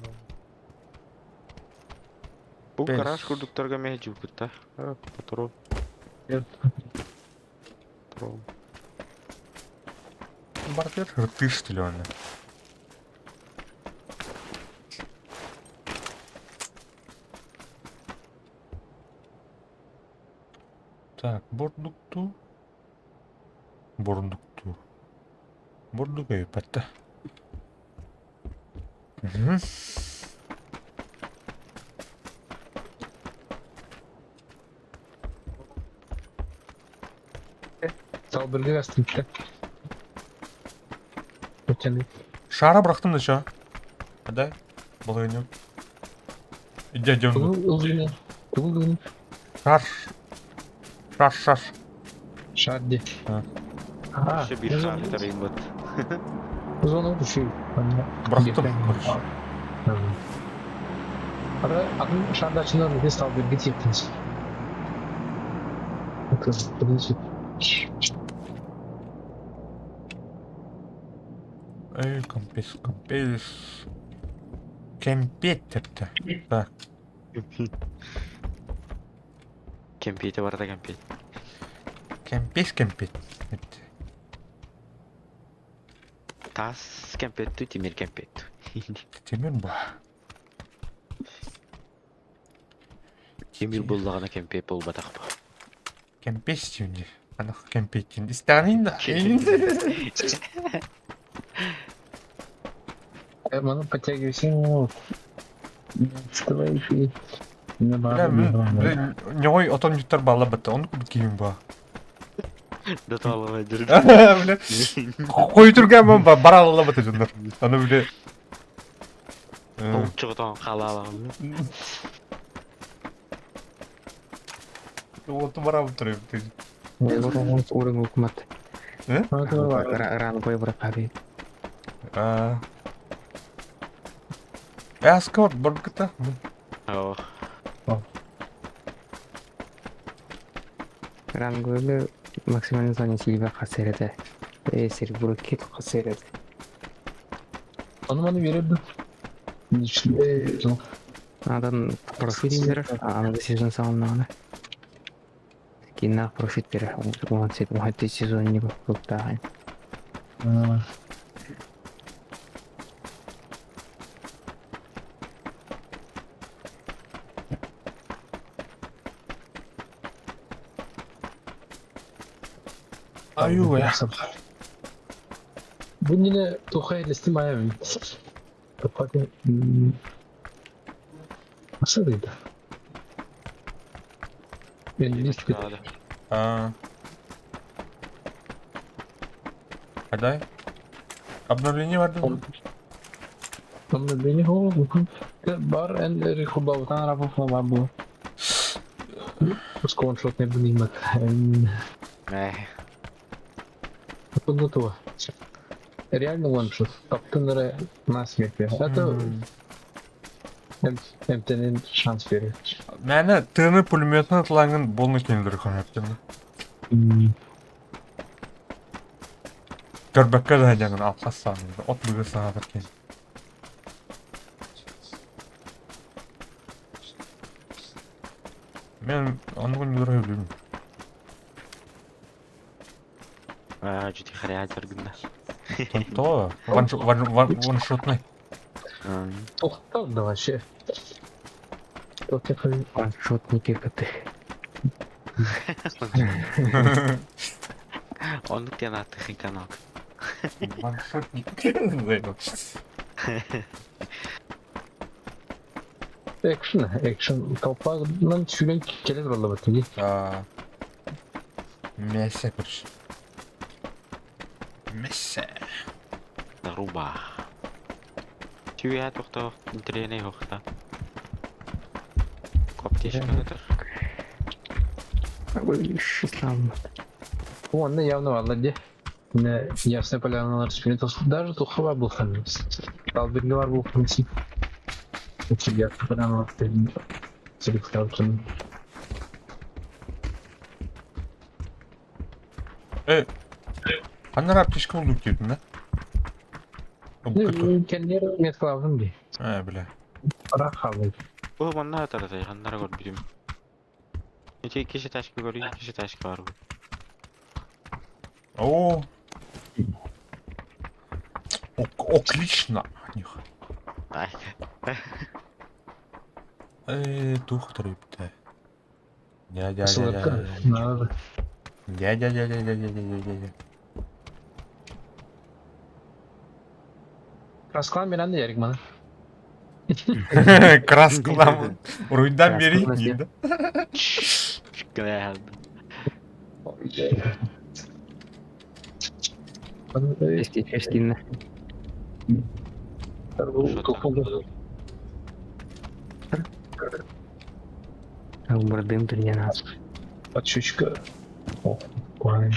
[SPEAKER 2] Бу
[SPEAKER 1] Пес.
[SPEAKER 2] гараж курдуктарга мэһэ Патрон. Патрон.
[SPEAKER 1] Бартер рты что ли он? Так, бурдукту. Бурдукту. Бурдук өйпэтте. Мгм.
[SPEAKER 3] Салбыргы астымча. Өтені.
[SPEAKER 1] Шара бырахтым да чё? Дай. Балыгынем. Иди, идем.
[SPEAKER 3] Тугу ылгыны. Тугу ылгыны.
[SPEAKER 1] Шар. Шар, шар.
[SPEAKER 3] Шарди.
[SPEAKER 1] А.
[SPEAKER 3] А,
[SPEAKER 2] Өссө биир шаар тарыйбыт.
[SPEAKER 3] Зона үшүй.
[SPEAKER 1] Бырахтым, короче.
[SPEAKER 3] Ара, атын шардачынан бес салбыргы типтіңіз.
[SPEAKER 1] Эй, компес, компес. Кемпеттерді. Так,
[SPEAKER 2] Кэмпиэти барыта кэмпиэт.
[SPEAKER 1] кемпес, кемпет. Эт.
[SPEAKER 2] Таас кэмпиэттүү, тимир кэмпиэттүү.
[SPEAKER 1] Темир бу.
[SPEAKER 2] Тимир буллаҕына кэмпиэт буолбатах бу.
[SPEAKER 1] Кемпес диэн. Анах кемпет диэн. Истэҕин да.
[SPEAKER 3] Маны подтягивайся. Давай
[SPEAKER 1] Бля, бля, ньоҕой отон юттар баалла батта. Ону кубут киһим ба.
[SPEAKER 2] Да таалабай дыр.
[SPEAKER 1] Бля. Хойутурга баралла бата дьоннор. Аны бля.
[SPEAKER 2] Чоҕотон халаалаҕын.
[SPEAKER 1] Оту барабы турайм.
[SPEAKER 4] Урын укмат. Ран кой быракаби.
[SPEAKER 1] Эскор барбыкта.
[SPEAKER 2] Оо.
[SPEAKER 4] Рангылы максимальный зоне сильва хасерете. Сир буркет хасерете.
[SPEAKER 3] Ону маны береді.
[SPEAKER 4] Адан профит берер, аны сезон саҕаланнаҕына. Киннаах профит берер. Уон сет уһатты сезон не буктааҕын.
[SPEAKER 1] Аю я.
[SPEAKER 3] Бу не тухай листим аям. Топати. Асырыйда. Лист
[SPEAKER 1] А. Адай. Обновление бар
[SPEAKER 3] Обновление бар эн рихубаутан рапов бар бу. Сконшот не бунимат.
[SPEAKER 2] Мэ.
[SPEAKER 3] Подготова. Реально ваншот. Таптыныры на смерть. Это МТН шанс берет.
[SPEAKER 1] Мәне тыны пулеметын атлаңын болны кеңдір ханаттын. Көрбәккә да жаңын алқас саны. От бүгі сағатыр кен. Мен оннугун юра өлүм.
[SPEAKER 2] Аа, чуть харя гынна.
[SPEAKER 1] То ван ван ван ваншотный.
[SPEAKER 3] Тоқтар да вообще. Тоқтар.
[SPEAKER 4] Ваншотники коты.
[SPEAKER 2] Оннук диэн ааттыхын канал.
[SPEAKER 1] Ваншотник.
[SPEAKER 3] Экшн, экшн. Толпаҕынан сүүрэн кэлэ тураллар дии.
[SPEAKER 1] Мясо, короче. Мясо.
[SPEAKER 2] Руба. Түйэ тохтоо интэриэһинэй охта. Коптишканытыр.
[SPEAKER 4] Ислам.
[SPEAKER 3] Онно явно бааллар дии. Не, Ясная Поляналар сүүрэн даже туохха баар буолуохтарын Талбиргэ баар буолуохтарын син. Ясная Поляналар сирин
[SPEAKER 1] Ханна аптечка булдук диэтин да?
[SPEAKER 3] Кэннер меткалаабытым дии.
[SPEAKER 1] Ээ, бля.
[SPEAKER 3] Ыраах хаалбыт.
[SPEAKER 2] Бу манна атардай ханнара көрбүтүм. Ити иккис этажка көрүү, иккис этажка бар бу.
[SPEAKER 1] О! Отлично! Них.
[SPEAKER 2] Ай.
[SPEAKER 1] Тух трыпты. Дядя,
[SPEAKER 3] Сылыкка
[SPEAKER 1] дядя,
[SPEAKER 3] надо.
[SPEAKER 1] дядя, дядя, дядя, дядя, дядя.
[SPEAKER 3] Расклан берен де ярик мана.
[SPEAKER 1] Красклам. Уруйдан бери.
[SPEAKER 4] Красклам,
[SPEAKER 1] Да?
[SPEAKER 2] Гля.
[SPEAKER 4] Эстинна. Бардым тренер.
[SPEAKER 3] Подшучка. О, ой.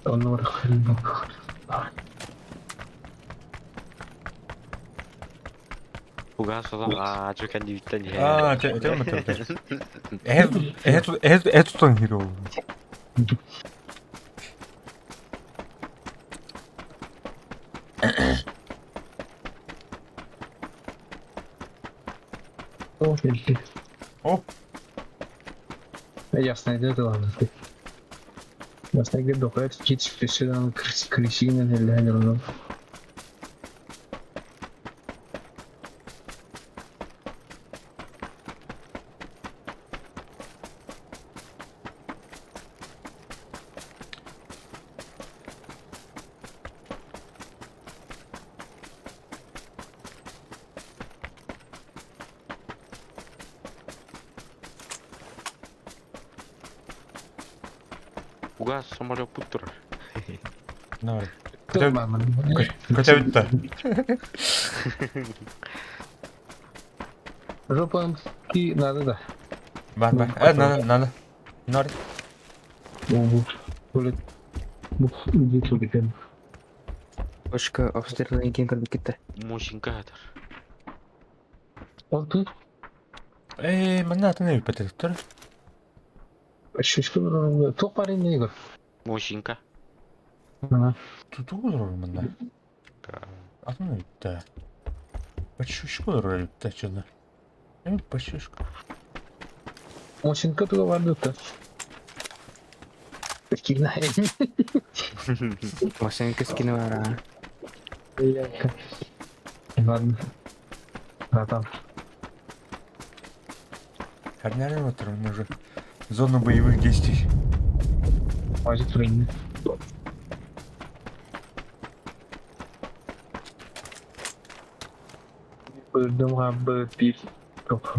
[SPEAKER 3] Онор
[SPEAKER 2] Угас олох аа чөкөн дииттэн иһэ.
[SPEAKER 1] А, те, те, те, те. Это хиро. О!
[SPEAKER 3] Ясно, это ладно. Ясно, где доходит, чуть сюда крысиный или
[SPEAKER 2] Угас самолет путтур.
[SPEAKER 1] Давай. Хотя бы
[SPEAKER 3] Жопа и надо, да.
[SPEAKER 1] Бар, бар. Надо, надо. Надо.
[SPEAKER 4] Точка обстрелы кем көрбүт
[SPEAKER 2] Мужинка атар.
[SPEAKER 3] Ол тут
[SPEAKER 1] Эй, манна атын өйпөтөктөр.
[SPEAKER 3] Шүшкө туох бар эмне көр.
[SPEAKER 2] Мужинка.
[SPEAKER 1] Туту олорор манна. Атын өйттэ. Бачушку олорор өйттэ чылы. Эми бачушку.
[SPEAKER 3] Мошинка туга бар дutta. Кигна.
[SPEAKER 4] Мошенка скины бар.
[SPEAKER 3] Ладно. Братан.
[SPEAKER 1] Корняли вот уже зону боевых действий.
[SPEAKER 3] Хватит времени. Бөлдüm bir yok.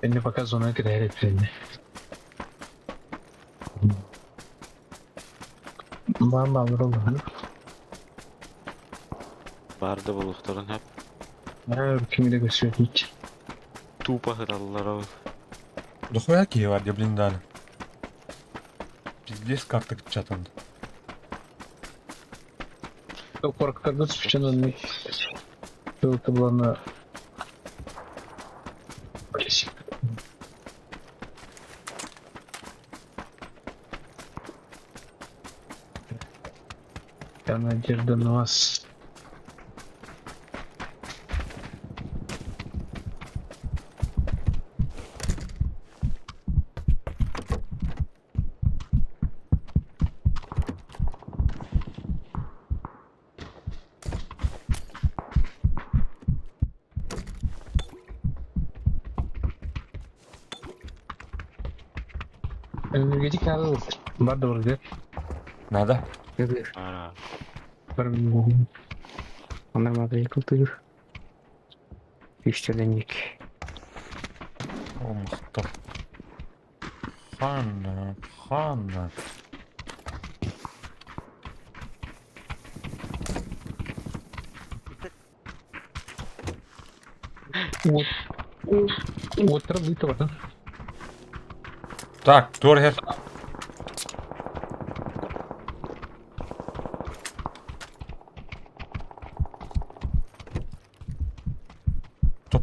[SPEAKER 3] Ben de пока зона кидер ettiğini. Var mı olur
[SPEAKER 2] Барды булуктарын хеп
[SPEAKER 3] Ha, kimi de gösteriyor hiç.
[SPEAKER 2] тупо хыраллар ол.
[SPEAKER 1] Дохуя киһи бар дии блин дааны. Пиздец карта чатанды.
[SPEAKER 3] Куораттарга түспүччэн оннук тыл-тыллана Я надежда на вас. Энергетик надо бар да бар
[SPEAKER 1] Надо.
[SPEAKER 2] Ара.
[SPEAKER 3] Бар
[SPEAKER 4] Онор кылтыыр. Үстэлэнник.
[SPEAKER 1] О, махтал. Ханна, ханна.
[SPEAKER 3] Вот. Уоттара быыта бардан.
[SPEAKER 1] Так, тур иһэр. Топ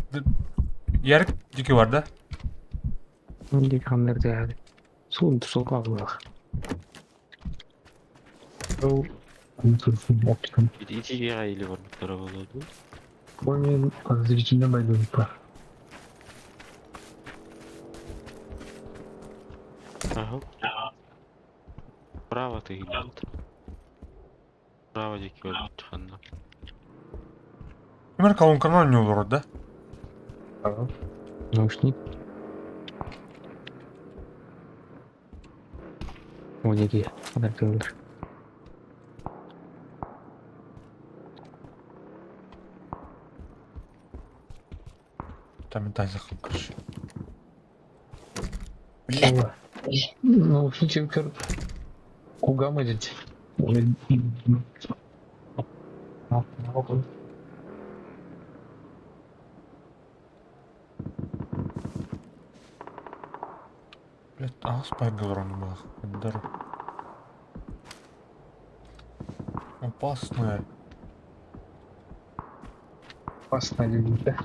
[SPEAKER 1] Ярик диэки барда.
[SPEAKER 4] Диэки ханнар дээди. Суун суолга аллах.
[SPEAKER 2] Итиге или барбыттара болду.
[SPEAKER 3] Мен подозрительно байланып.
[SPEAKER 2] Ага. Право ты идет. Право диэки барбыт ханна.
[SPEAKER 1] Өмір колонканан не олорор да?
[SPEAKER 4] Наушник. О, диэки ханнар кылыр.
[SPEAKER 1] Там мен тайзақым короче.
[SPEAKER 3] Наушники көр кугам edit.
[SPEAKER 1] Блять, аас пайгалар бах. Дар. Опасная.
[SPEAKER 3] Опасно люди, да?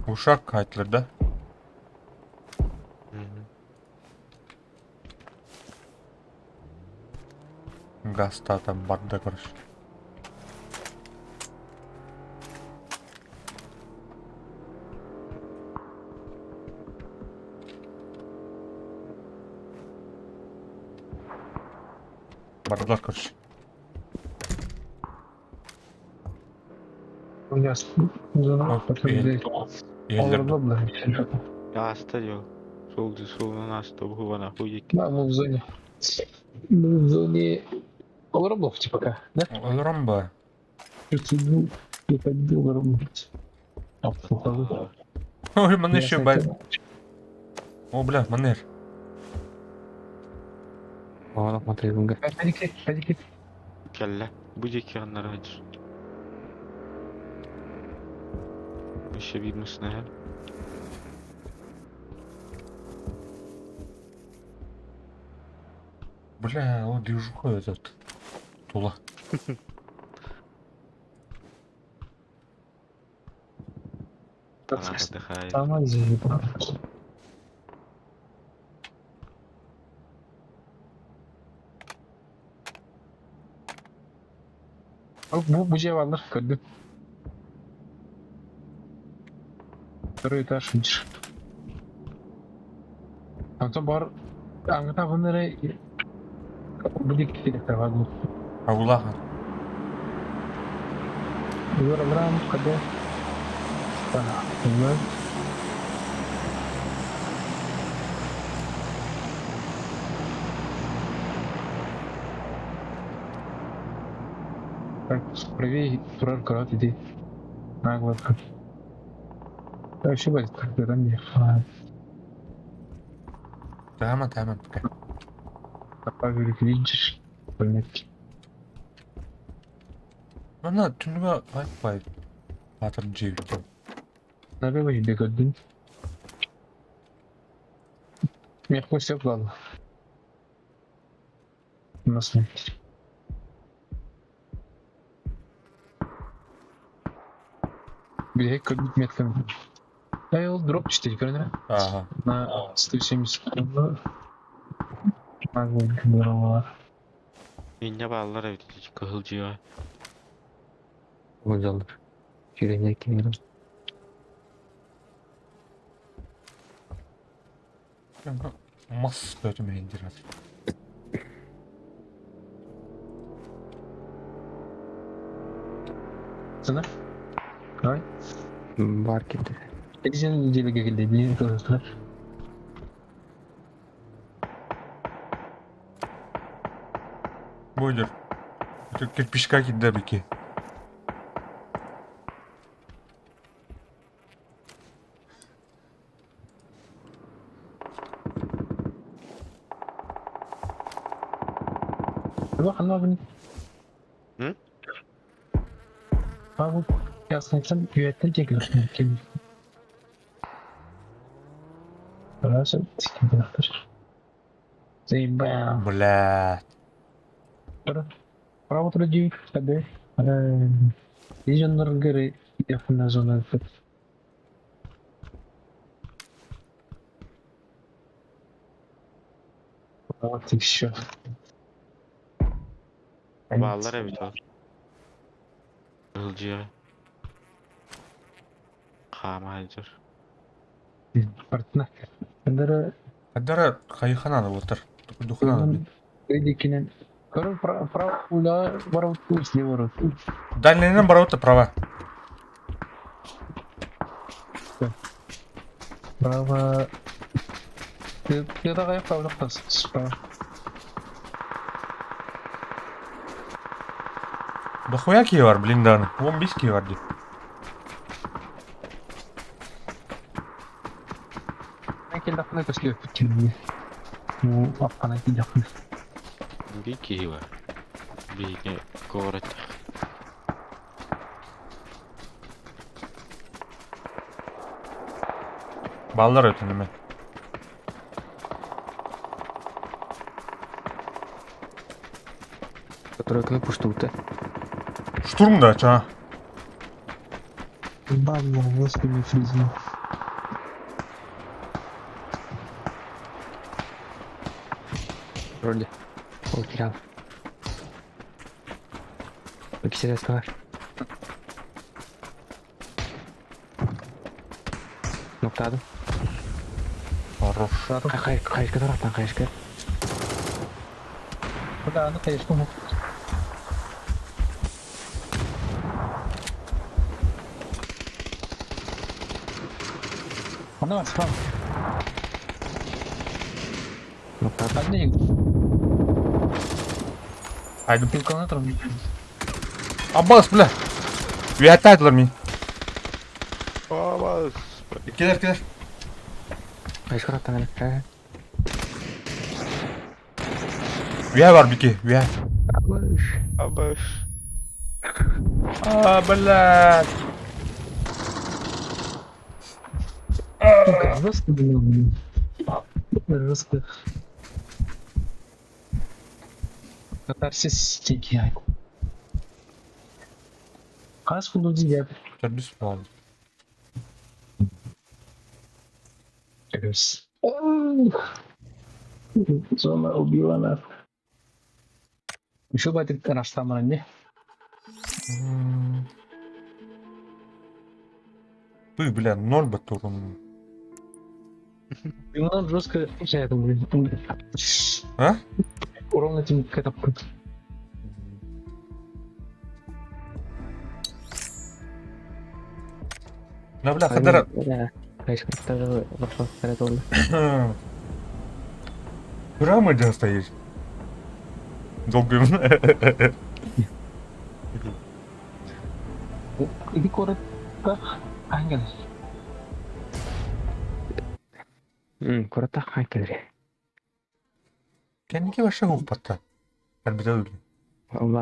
[SPEAKER 1] Ушак айтылар да? Гаста там барда, короче. Бардылар, короче.
[SPEAKER 3] У меня зона
[SPEAKER 1] Еллер.
[SPEAKER 2] Аста жок. Сол суунун асты бугана хуйик.
[SPEAKER 3] Да, мы в зоне. Мы в зоне Олоромлов, типа пока, да?
[SPEAKER 1] Олоромба.
[SPEAKER 3] Чувствую, я победил Олоромлов.
[SPEAKER 1] Ой, маны еще бай. О, бля, манер.
[SPEAKER 4] Оҕолох матыыбынга.
[SPEAKER 2] Кэллэ. Бу диэки ханнара сылдьар. Еще бир мусна.
[SPEAKER 1] Бля, о, движуха этот. Тула.
[SPEAKER 2] Она отдыхает.
[SPEAKER 3] Сама заебала. Бу дьиэ бааллар көрдүм. Второй этаж видишь. Онтон бар аңыта бұнары будет керек бар.
[SPEAKER 1] Агулаха.
[SPEAKER 3] Улар когда Так, Так, правее турар карат иди. Нагло. Так, еще будет, когда там не.
[SPEAKER 1] Тама, тама, пока.
[SPEAKER 3] Павел, видишь? Понятно.
[SPEAKER 1] Ана түнүгө айтпай. Батыр жебит.
[SPEAKER 3] Налево иди көрдүм. Мягко все ладно. У нас нет. Билиһик көрбүт меткам. Эй, ол дроп 4 көрөнөрө.
[SPEAKER 1] Ага.
[SPEAKER 3] На 170.
[SPEAKER 2] Инне бааллар эбит кыһыл дьиэҕэ.
[SPEAKER 4] Уонжаллар. Сүүрэннэр киирэн.
[SPEAKER 1] Мас бөтүм иһиндир.
[SPEAKER 3] Сына? Давай.
[SPEAKER 4] Бар кирди.
[SPEAKER 3] Эдизен неделеге келди. Билин көрөсүлөр.
[SPEAKER 1] Бойлер. Кирпичка кирде бики.
[SPEAKER 3] Ханна бuni?
[SPEAKER 2] Hı?
[SPEAKER 3] Бу ясныйсан үөттен текилер. Хорошо, Заебал.
[SPEAKER 1] Блядь.
[SPEAKER 3] Право труди, ходи. Лежионер на зону. Вот еще.
[SPEAKER 2] Бааллар эбит ол. Кыһыл дьиэҕэ. Хаамаайдыр.
[SPEAKER 3] Партна. Андара
[SPEAKER 1] Хадара хайхананы отыр. Духананы.
[SPEAKER 3] Эдикинен. Короче, право уля ворот слева ворот.
[SPEAKER 1] Дальнейнен бараута права.
[SPEAKER 3] Право. Ты давай право справа.
[SPEAKER 1] Дохуя кии бар, блин, дан. 15 кии бар ди.
[SPEAKER 3] Мен келді ақына көске өтіп Ну, апқана келді ақына.
[SPEAKER 2] Биир киһи бар. Биһиги куораттах.
[SPEAKER 1] Баллар өтініме.
[SPEAKER 4] Тройканы пуштута.
[SPEAKER 1] Штурм да, ча.
[SPEAKER 3] Бам, господи, фризм.
[SPEAKER 4] Вроде. Ол кирал. Кисерес бар. Ноктадым.
[SPEAKER 1] Хорош.
[SPEAKER 4] Кай кайышка тарактан кайышка.
[SPEAKER 3] Куда аны кайышка мук. Ана справа.
[SPEAKER 4] Ноктадым.
[SPEAKER 3] Одни
[SPEAKER 1] Айдым.
[SPEAKER 3] километров.
[SPEAKER 1] Аббас, бля. Уятайдылар мен.
[SPEAKER 2] Абас!
[SPEAKER 1] Келер, келер.
[SPEAKER 4] Кайышка тарактан эле.
[SPEAKER 1] Уя бар бики, уя.
[SPEAKER 4] Абаш.
[SPEAKER 2] Абаш!
[SPEAKER 1] А, блядь.
[SPEAKER 3] Жестко, блин. Жестко. Катарсис тики. Хас фуду дия.
[SPEAKER 1] Төрдүс болду.
[SPEAKER 3] Зона убила нас. Еще батик раштамара не?
[SPEAKER 1] Ты, бля, ноль батурун.
[SPEAKER 3] Ну, жестко, я это блин.
[SPEAKER 1] А?
[SPEAKER 3] Урон этим какая-то.
[SPEAKER 1] Да, бля, хадара.
[SPEAKER 4] Кайышка тарактан
[SPEAKER 1] Прямо где стоишь? Долго.
[SPEAKER 3] Иди коротко. Ангел.
[SPEAKER 4] Курата хайкелери.
[SPEAKER 1] Кенники вообще гуппата. Әлбите.
[SPEAKER 4] Ола.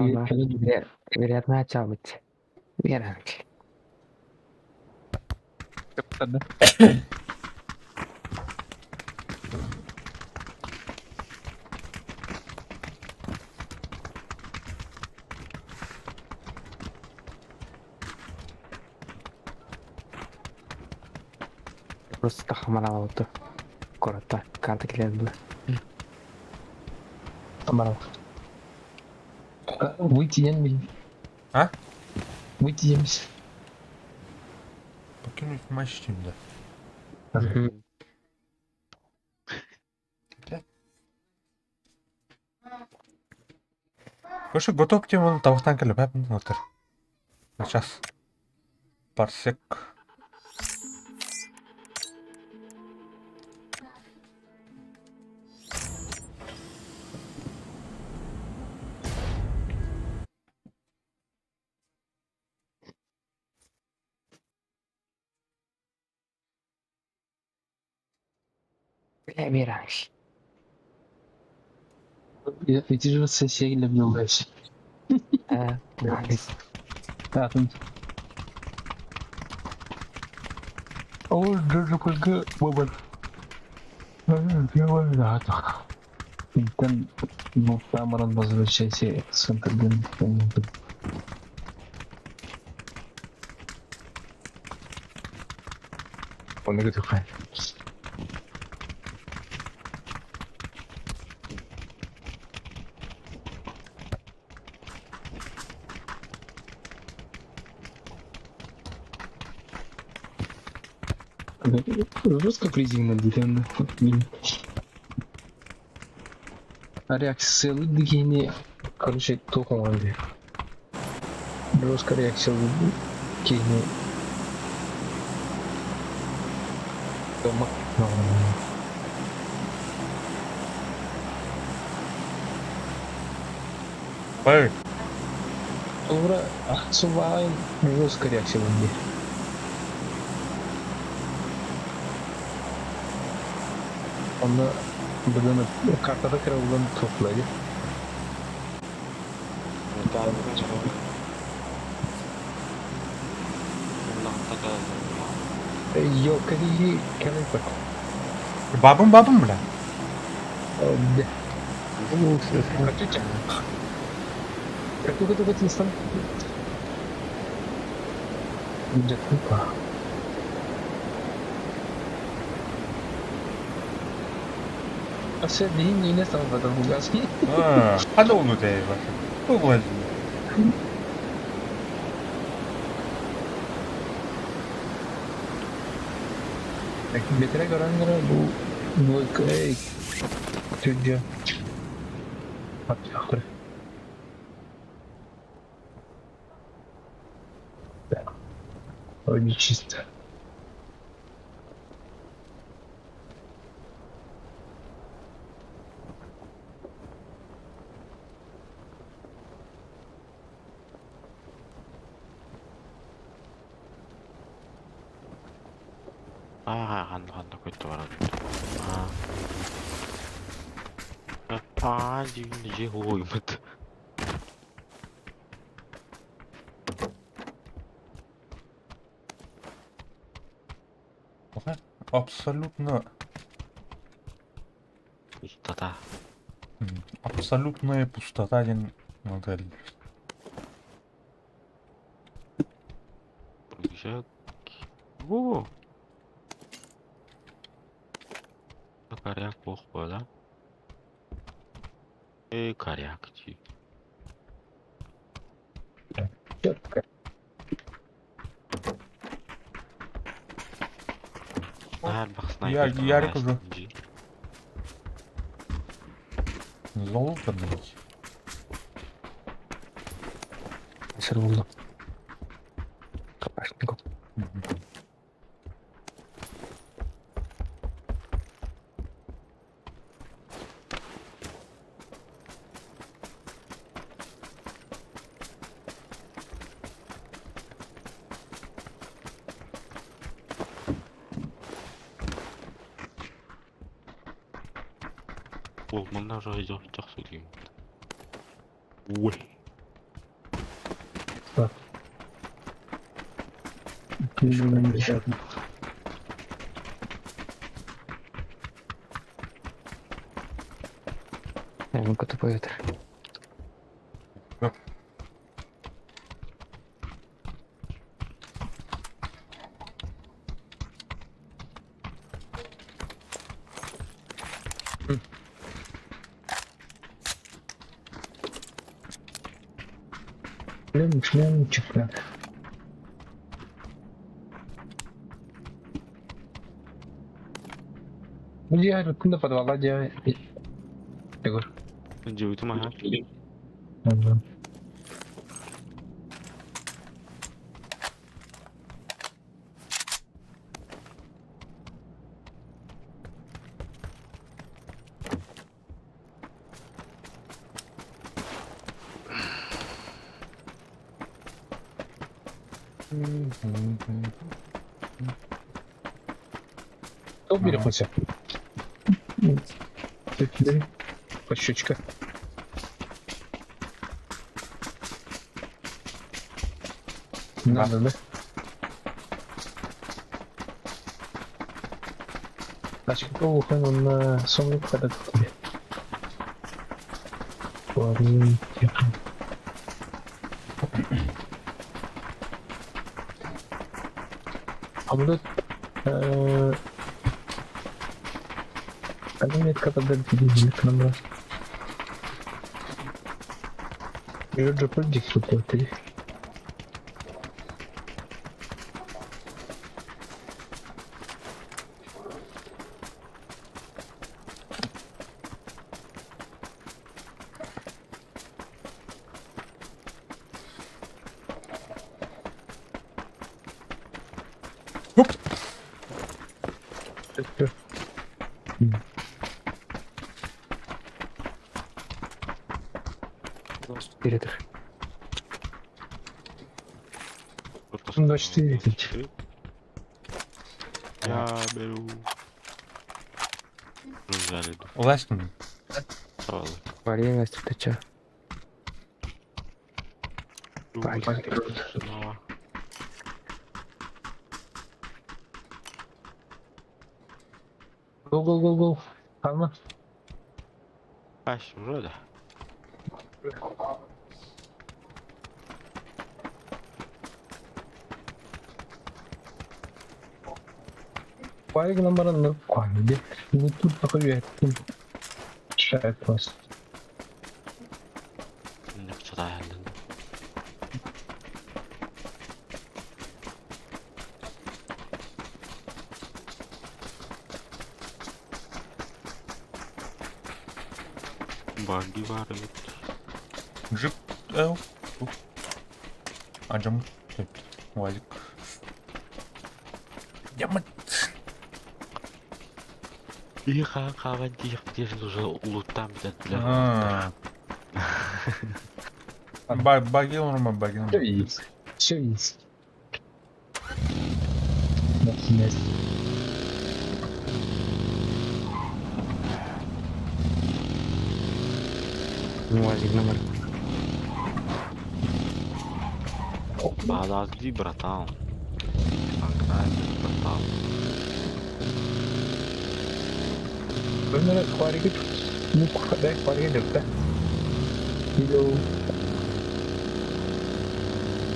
[SPEAKER 4] Вероятно, ачабыт. Вероятно. Просто тахамараалабыт куоратта карта килэр было.
[SPEAKER 3] Амарал. Выйти мен.
[SPEAKER 1] А?
[SPEAKER 3] Выйти емис.
[SPEAKER 1] Покинуть матч деймін да. Короче, готов тем он табақтан келіп әп отыр. Сейчас. Парсек.
[SPEAKER 4] Бля, мираж.
[SPEAKER 3] Эти же сессия билдес.
[SPEAKER 4] А, найс.
[SPEAKER 3] Атын. Ол жожокольга бабан. Интен тамаран возвращайся центрден. Он говорит, Жестко резина деревянная. Реакция дегени, короче, тухманды. Жестко реакция дегени. Дома.
[SPEAKER 1] Бай.
[SPEAKER 3] Ура, сувайн жестко реакция дегени. Онно быдан картада кырылган топлайды. Ёлка кэлэн
[SPEAKER 1] Бабым бабым бля.
[SPEAKER 3] Катюча. Катю катю катю стан. Джакупа. Ase bihin yine salvadan bugas.
[SPEAKER 1] А, хада улу дээ баш. Бу
[SPEAKER 3] Бетере көрөнгөрө бу двойка эй. Түнжө. Атыр. Вроде чисто.
[SPEAKER 2] Аа, ханна ханна көттө барат. Аа. Паа, же хоймат.
[SPEAKER 1] Абсолютно.
[SPEAKER 2] Пустота.
[SPEAKER 1] Абсолютная пустота один модель.
[SPEAKER 2] Прыжок. О! Коряк бох да? Эй, коряк, ти.
[SPEAKER 3] Четко.
[SPEAKER 2] Снайпер.
[SPEAKER 1] Ярик уже. Залутанный.
[SPEAKER 4] Сыр булду. Калашников.
[SPEAKER 2] Ол мында жай жақсы деймін. Ой.
[SPEAKER 4] Ну-ка тупой ветер.
[SPEAKER 3] Шлем, шлемчик, да. Где на подвала, где... Егор.
[SPEAKER 2] Дьиэбитим аһа.
[SPEAKER 3] Ага. Кто переходит? Пощечка. Надо, да? Значит, какого хрена на сумку когда тебе? Ладно, тихо. А вот это метка тогда к нам. Жоржо прыгни.
[SPEAKER 1] Хоп!
[SPEAKER 4] Перед.
[SPEAKER 3] 24.
[SPEAKER 2] Я беру. Взяли.
[SPEAKER 1] Улаштым.
[SPEAKER 2] Сразу.
[SPEAKER 4] Варенье, ты чё?
[SPEAKER 2] Снова.
[SPEAKER 3] Гол, гол, гол, гол. Алма.
[SPEAKER 2] Аш, вроде.
[SPEAKER 3] Парик номер где? Ну тут такой Шайт просто.
[SPEAKER 2] Не вчера. Баги варят.
[SPEAKER 1] Джип. Эл. Аджам. Уазик. Ямат.
[SPEAKER 2] И ха тихо уже лутам для.
[SPEAKER 1] Баги норма, баги
[SPEAKER 3] Все есть. Все есть.
[SPEAKER 4] Уазик номер.
[SPEAKER 2] Подожди, братан. Братан.
[SPEAKER 3] Өнөр хваригит. Ну, дай хваригит, да? Или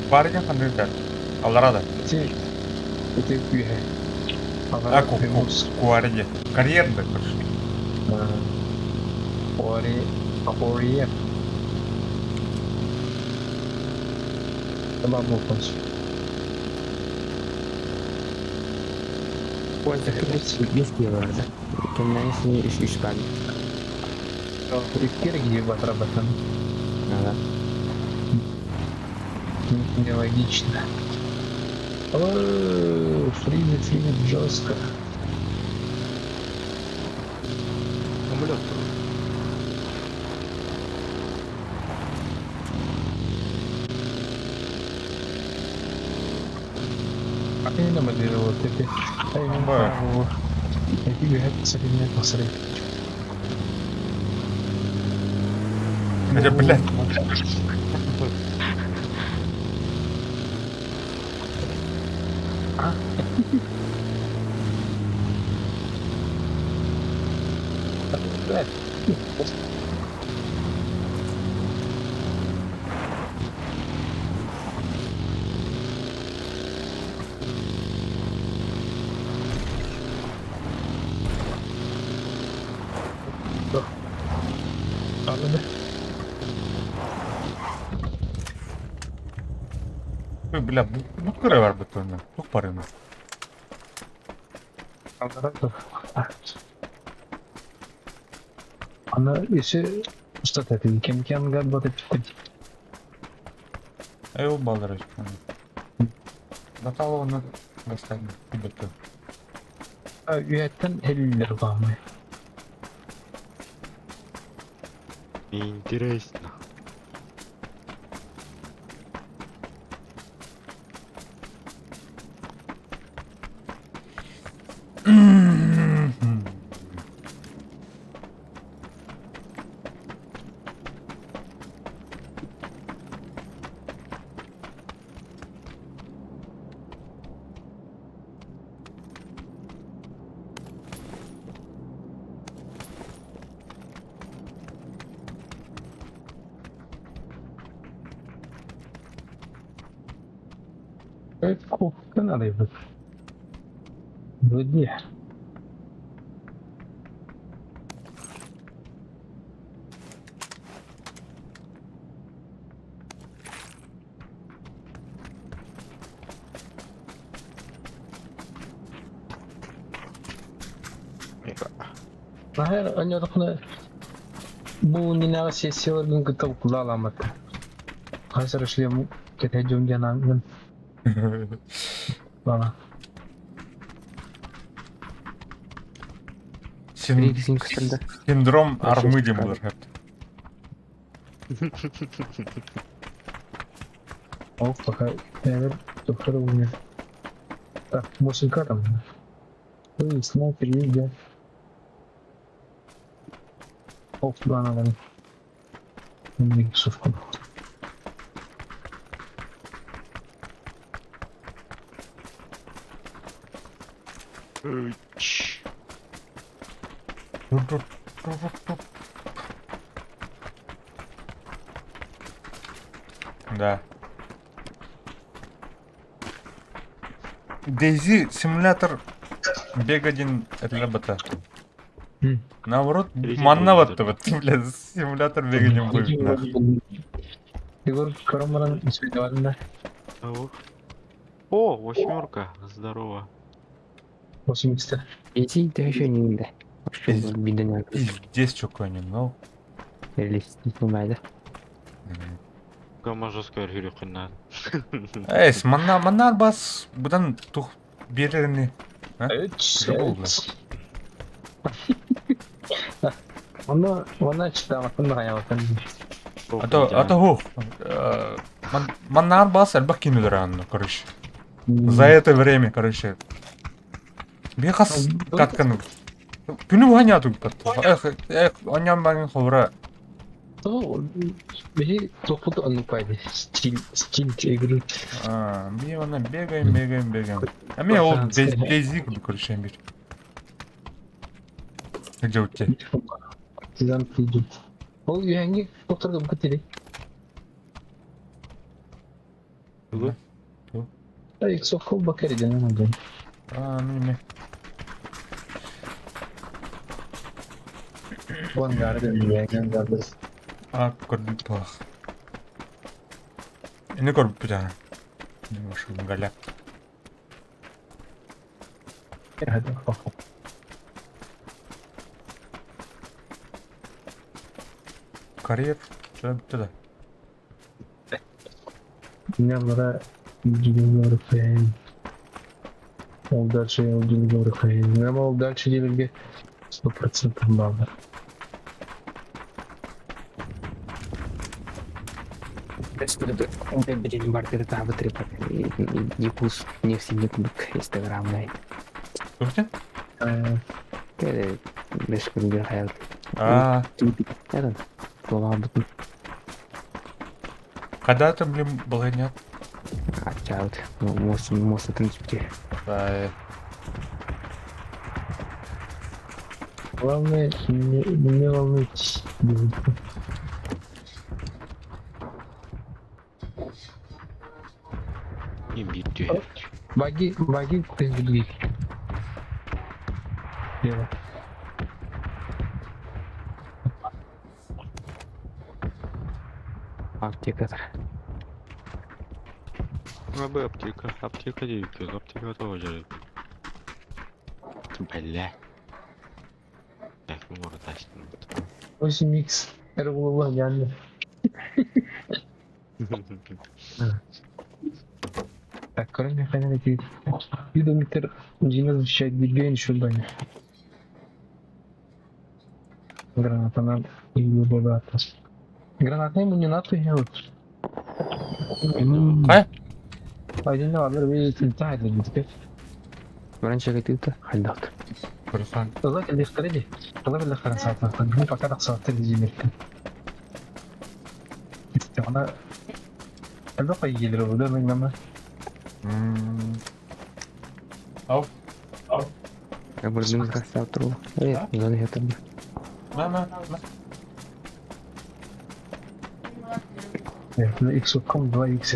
[SPEAKER 1] Барыгын хандырдар. Аларада.
[SPEAKER 3] эти эти күйе.
[SPEAKER 1] А, ку ку куариге. Карьерда, короче.
[SPEAKER 3] Хвари, хвари. Бабу конс.
[SPEAKER 4] Уазик бес кило. Кемнән үш үш бан.
[SPEAKER 3] Иккер где батрабатан.
[SPEAKER 4] Ага.
[SPEAKER 3] Нелогично. О, фризит, фризит жестко.
[SPEAKER 2] Самолет.
[SPEAKER 3] А именно моделировал это. А именно. Я тебе это современный посмотри.
[SPEAKER 1] Хотя, блядь.
[SPEAKER 3] А? Блядь. Anladım.
[SPEAKER 1] Бля, бут кыра барбыт онно. Тух барыма.
[SPEAKER 3] Аны өссө устата этин кем кемгер бот эппит.
[SPEAKER 1] Эй, ол баллар Натало оны гастан кибетті.
[SPEAKER 3] Үйәттен эллер баамай.
[SPEAKER 2] Интересно.
[SPEAKER 3] Кухтан арыйбыт. Бу Нахер аньорохна бу нинага сессияларгын кытта укулааламат. Хасыр шлем кетежум жанангын. Бана.
[SPEAKER 1] Синдром армы дем булар.
[SPEAKER 3] О, пока я доктор у меня. Так, мусинка там. Ой, снайпер есть, да. О, куда надо? Совку.
[SPEAKER 1] Да. DayZ симулятор бег один это Наоборот, манна вот, бля, симулятор бега не будет.
[SPEAKER 3] Егор Карамаран да.
[SPEAKER 2] О, восьмерка. Здорово.
[SPEAKER 3] 80.
[SPEAKER 4] Иди, да еще не да.
[SPEAKER 1] Пиздец, что конин, ну.
[SPEAKER 4] Реалистично.
[SPEAKER 2] Кама жестко хүрүкүннан.
[SPEAKER 1] Эй, манна, манна бас, будан тух берерини.
[SPEAKER 3] Она, она читала, понравилась.
[SPEAKER 1] А то ху. Маннар бас элбэх кинулер короче. За это время, короче. Бихас каткан. Күнү буһаня тугпат. Эх, эх, оньям багын ховра.
[SPEAKER 3] Ну, бери топут он упали. Стиль, стиль игры.
[SPEAKER 1] А, би она бегаем, бегаем, бегаем. А мне ол DayZ короче, бир. Где у тебя?
[SPEAKER 3] Партизан придет. Ол үйәңге доктор көтере.
[SPEAKER 2] Тугу?
[SPEAKER 3] Да, иксоф бакари ден надо.
[SPEAKER 1] А, ну не.
[SPEAKER 3] Вон гарден, үйәңген гарден.
[SPEAKER 1] А, көрдүк. Эне көрүп бит. Не ошол галя. Карьер, что бүттү да.
[SPEAKER 3] Нялара Ол дальше Ол дальше делерге 100% балдар.
[SPEAKER 4] Дикус не все не кубик инстаграмный.
[SPEAKER 1] Туктен?
[SPEAKER 4] Беш күнгө хаял.
[SPEAKER 1] А,
[SPEAKER 4] Этот. Слова бутун.
[SPEAKER 1] когда это, блин, было нет?
[SPEAKER 4] Ачаут. Мос мос тынчпти.
[SPEAKER 1] Да,
[SPEAKER 3] Главное, не волнуйтесь.
[SPEAKER 2] Не битти.
[SPEAKER 3] Баги, баги, ты Дело.
[SPEAKER 4] Аптекатор.
[SPEAKER 2] Аби аптека, аптека диэбиккэ, аптека тоже. Бля. Так, ну может,
[SPEAKER 3] 8x Ergulan geldi. Так, кроме фонарики, Видометр защищает бегень еще броня. Граната надо и богато. Гранатный ему не надо делать.
[SPEAKER 1] Хайа?
[SPEAKER 3] Один var bir intihar edildi.
[SPEAKER 4] Баран чагайтыта хайдахт.
[SPEAKER 1] Көрсөн.
[SPEAKER 3] الله اللي اخترني الله اللي اخترني ساعتها مو فكر خسرت اللي جيمك أنا الباقي يجري وده من لما
[SPEAKER 1] Ау.
[SPEAKER 4] Я бурдун красавтру. Э, зоны это.
[SPEAKER 1] Мә, мә, мә.
[SPEAKER 3] اكس كوم 2 اكس.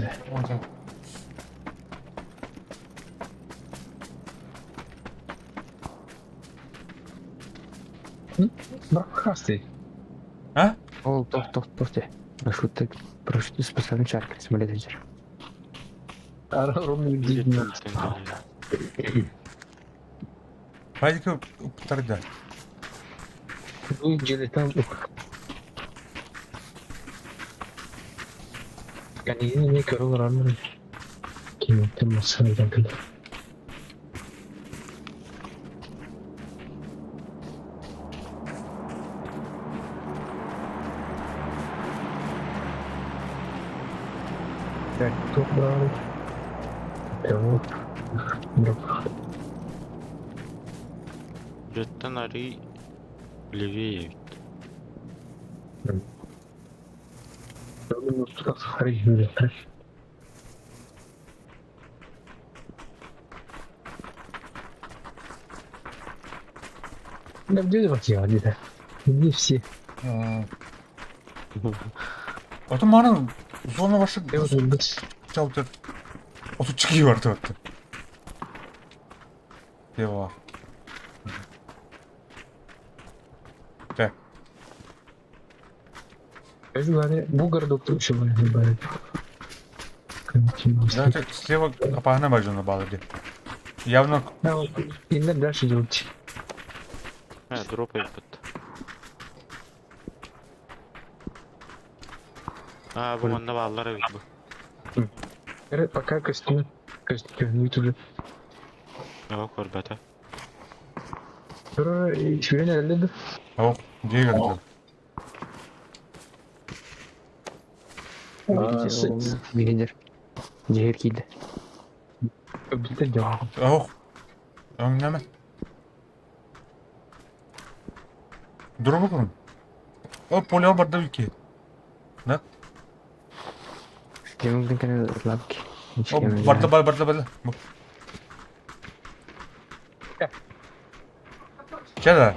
[SPEAKER 3] Бракхасты.
[SPEAKER 1] А?
[SPEAKER 4] Ол тох тох тох те. Парашют парашют способен шарк самолет эдер.
[SPEAKER 3] Ровно видно.
[SPEAKER 1] Пайдика уптарда.
[SPEAKER 3] Там. Yani yine ne kör olur anlarım. Kim masaya geldi. Так, тут брали. Вот. Друг.
[SPEAKER 2] Жеттен ари левее.
[SPEAKER 3] Да где вообще где-то? Где все?
[SPEAKER 1] Ото маны зона башы
[SPEAKER 3] Я вот быть.
[SPEAKER 1] чалды. Ото чики бар деп. Дева. Так.
[SPEAKER 3] Говоря, бугордок еще добавить.
[SPEAKER 1] Да, слева опасно бажано балды. Явно
[SPEAKER 3] Да, вот, именно дальше делать.
[SPEAKER 2] А, дропай под. А, бу манна бааллар эбит бу.
[SPEAKER 3] Пока костюм. Костюм не уже.
[SPEAKER 2] Ага, көрбөтө.
[SPEAKER 3] Сүрен әлі
[SPEAKER 1] О, где
[SPEAKER 4] Видер. Жер кийди.
[SPEAKER 3] Бітті жауап.
[SPEAKER 1] Ох. Өңнеме. Дуру бакын. О, поле барда вики. Да?
[SPEAKER 4] Жемиңдин кene лапки.
[SPEAKER 1] О, барда бар барда барда. Чеда?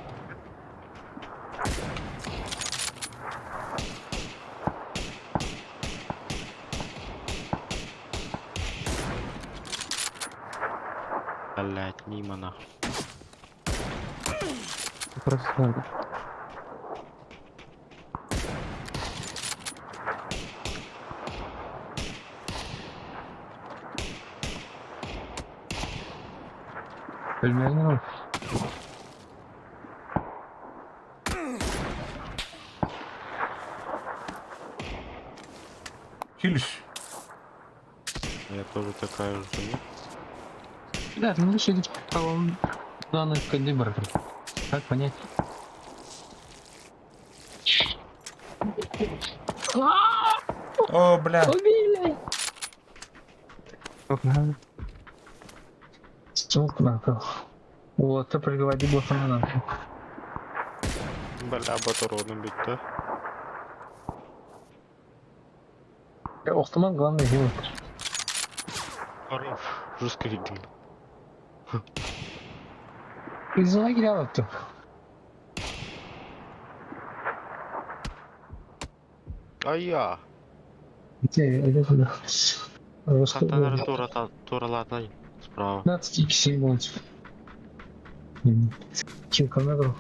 [SPEAKER 2] Блять, мимо нахуй.
[SPEAKER 4] Просто надо.
[SPEAKER 3] Білмедім.
[SPEAKER 1] Хилиш.
[SPEAKER 2] Я тоже такая же хуйня.
[SPEAKER 3] Да, ну лучше по данный калибр. Как понять?
[SPEAKER 1] О, бля.
[SPEAKER 3] Убили!
[SPEAKER 4] Ох, надо.
[SPEAKER 3] Смок нахуй. Вот, ты приговори блохана нахуй.
[SPEAKER 2] Бля, батароном битті.
[SPEAKER 3] Охтаман главный герой.
[SPEAKER 2] Хорош. Жестко видно.
[SPEAKER 3] Из лагеря вот.
[SPEAKER 2] А я.
[SPEAKER 3] Где, это куда?
[SPEAKER 2] Хаттан туралатай. Справа.
[SPEAKER 3] 15 7 будет. Километров.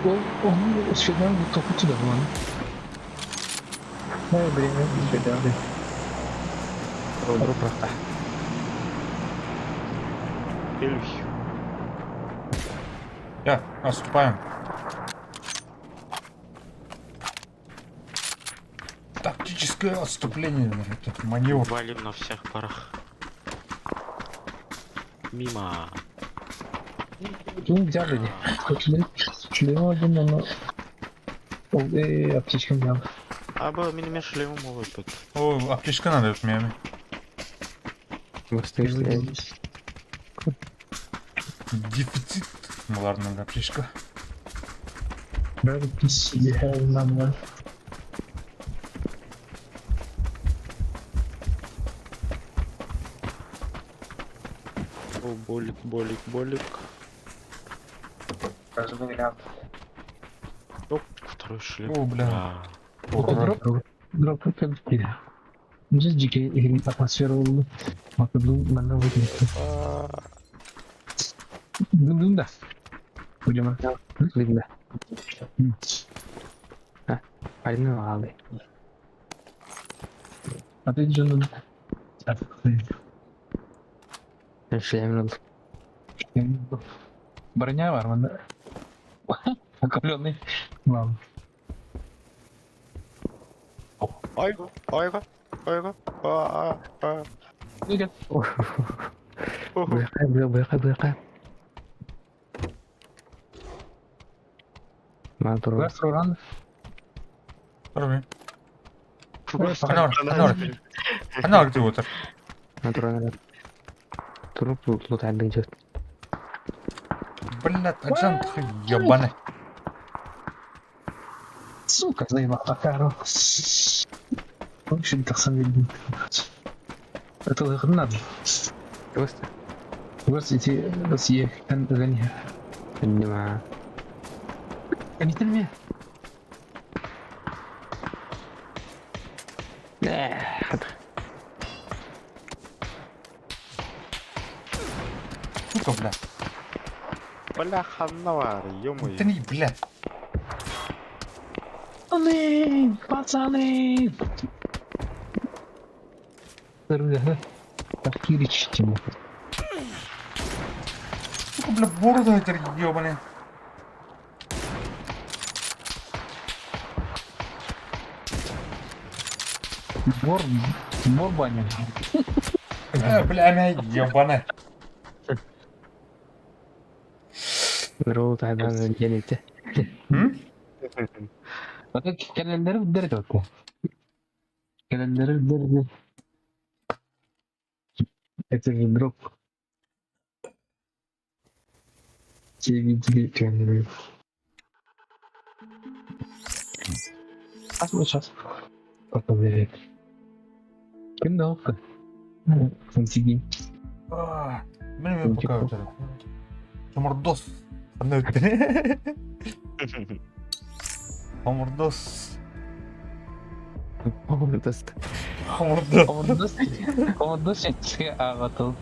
[SPEAKER 3] Ол şeyden bu topu tutalım. Ne bileyim şeyden.
[SPEAKER 4] Дроп просто.
[SPEAKER 2] Эльф.
[SPEAKER 1] Я, наступаем. Тактическое отступление, этот маневр.
[SPEAKER 2] Валим на всех парах. Мимо.
[SPEAKER 3] Ну, взяли. Шлем один, но... Аптечка взял.
[SPEAKER 2] А бы меня шлемом выпад.
[SPEAKER 1] О, аптечка надо от меня.
[SPEAKER 4] Восстановишься.
[SPEAKER 1] Дефицит. Ну ладно, надо аптечка.
[SPEAKER 3] Нам.
[SPEAKER 2] О, болик, болик, болик. Оп, второй шлем.
[SPEAKER 1] О, бля.
[SPEAKER 2] А,
[SPEAKER 1] О,
[SPEAKER 3] Дроп. Дроп Здесь дикий атмосфера oldu. Bakın benden vurdu. Dın da. Hocam.
[SPEAKER 4] Видно. А, парень алый.
[SPEAKER 3] Hadi canım.
[SPEAKER 4] Шлем
[SPEAKER 3] Броня var mı? Закаленный. Ладно.
[SPEAKER 2] Айга, айга, айга. А, а, а.
[SPEAKER 4] Быха, быха, быха. Мантур.
[SPEAKER 3] Ресторан.
[SPEAKER 1] Хорошо. Анар, Анар, где вот?
[SPEAKER 4] Мантур. Труп лутать идет.
[SPEAKER 1] Блядь, аджан, ебаный.
[SPEAKER 3] Сука, заебал Акару. В общем, так сам видно. Это надо.
[SPEAKER 4] Просто.
[SPEAKER 3] بس بس يه كان غنيها.
[SPEAKER 4] Понимаю.
[SPEAKER 3] كان يتنمي.
[SPEAKER 1] Сука, бля.
[SPEAKER 2] Бля, ханнавар, ё-моё.
[SPEAKER 1] Да не, бля.
[SPEAKER 3] Пацаны, пацаны. Так, тебе.
[SPEAKER 1] Сука, бля, бороду это ебаный.
[SPEAKER 3] Бор, бор баня.
[SPEAKER 1] Бля, меня ебаный.
[SPEAKER 4] Здорово, тогда делите.
[SPEAKER 3] Кэлэллэри бдэрт отку. Кэлэллэри бдэрди. Это же дроп. Все видели кэлэллэри. А вот сейчас. Потом верит. Киндалка. Сантиги.
[SPEAKER 1] Мен пока это. Чомордос. Хомордос.
[SPEAKER 4] Хомордос.
[SPEAKER 1] Хомордос.
[SPEAKER 3] Хомордос. Хомордос агатыл.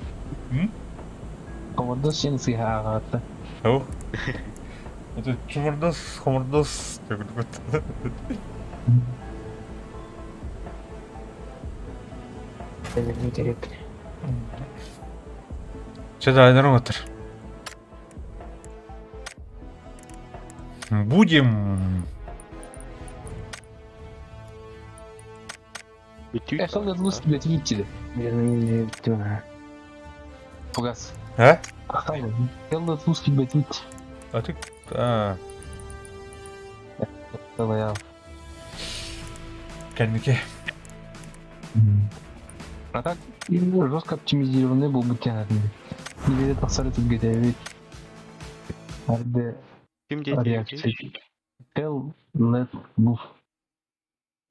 [SPEAKER 3] Хомордос агаты.
[SPEAKER 1] О. Это чомордос, хомордос. Что-то отыр. Будем.
[SPEAKER 3] Эхол луст блядь видите. Пугас.
[SPEAKER 1] А?
[SPEAKER 3] Эхол луст блядь видите.
[SPEAKER 1] А ты... А.
[SPEAKER 3] Давай.
[SPEAKER 1] Кәнеке.
[SPEAKER 3] А так, жестко оптимизированный был бы тянет. Невероятно сорок GTA ведь. RD
[SPEAKER 2] Ким дети?
[SPEAKER 3] Hell let move.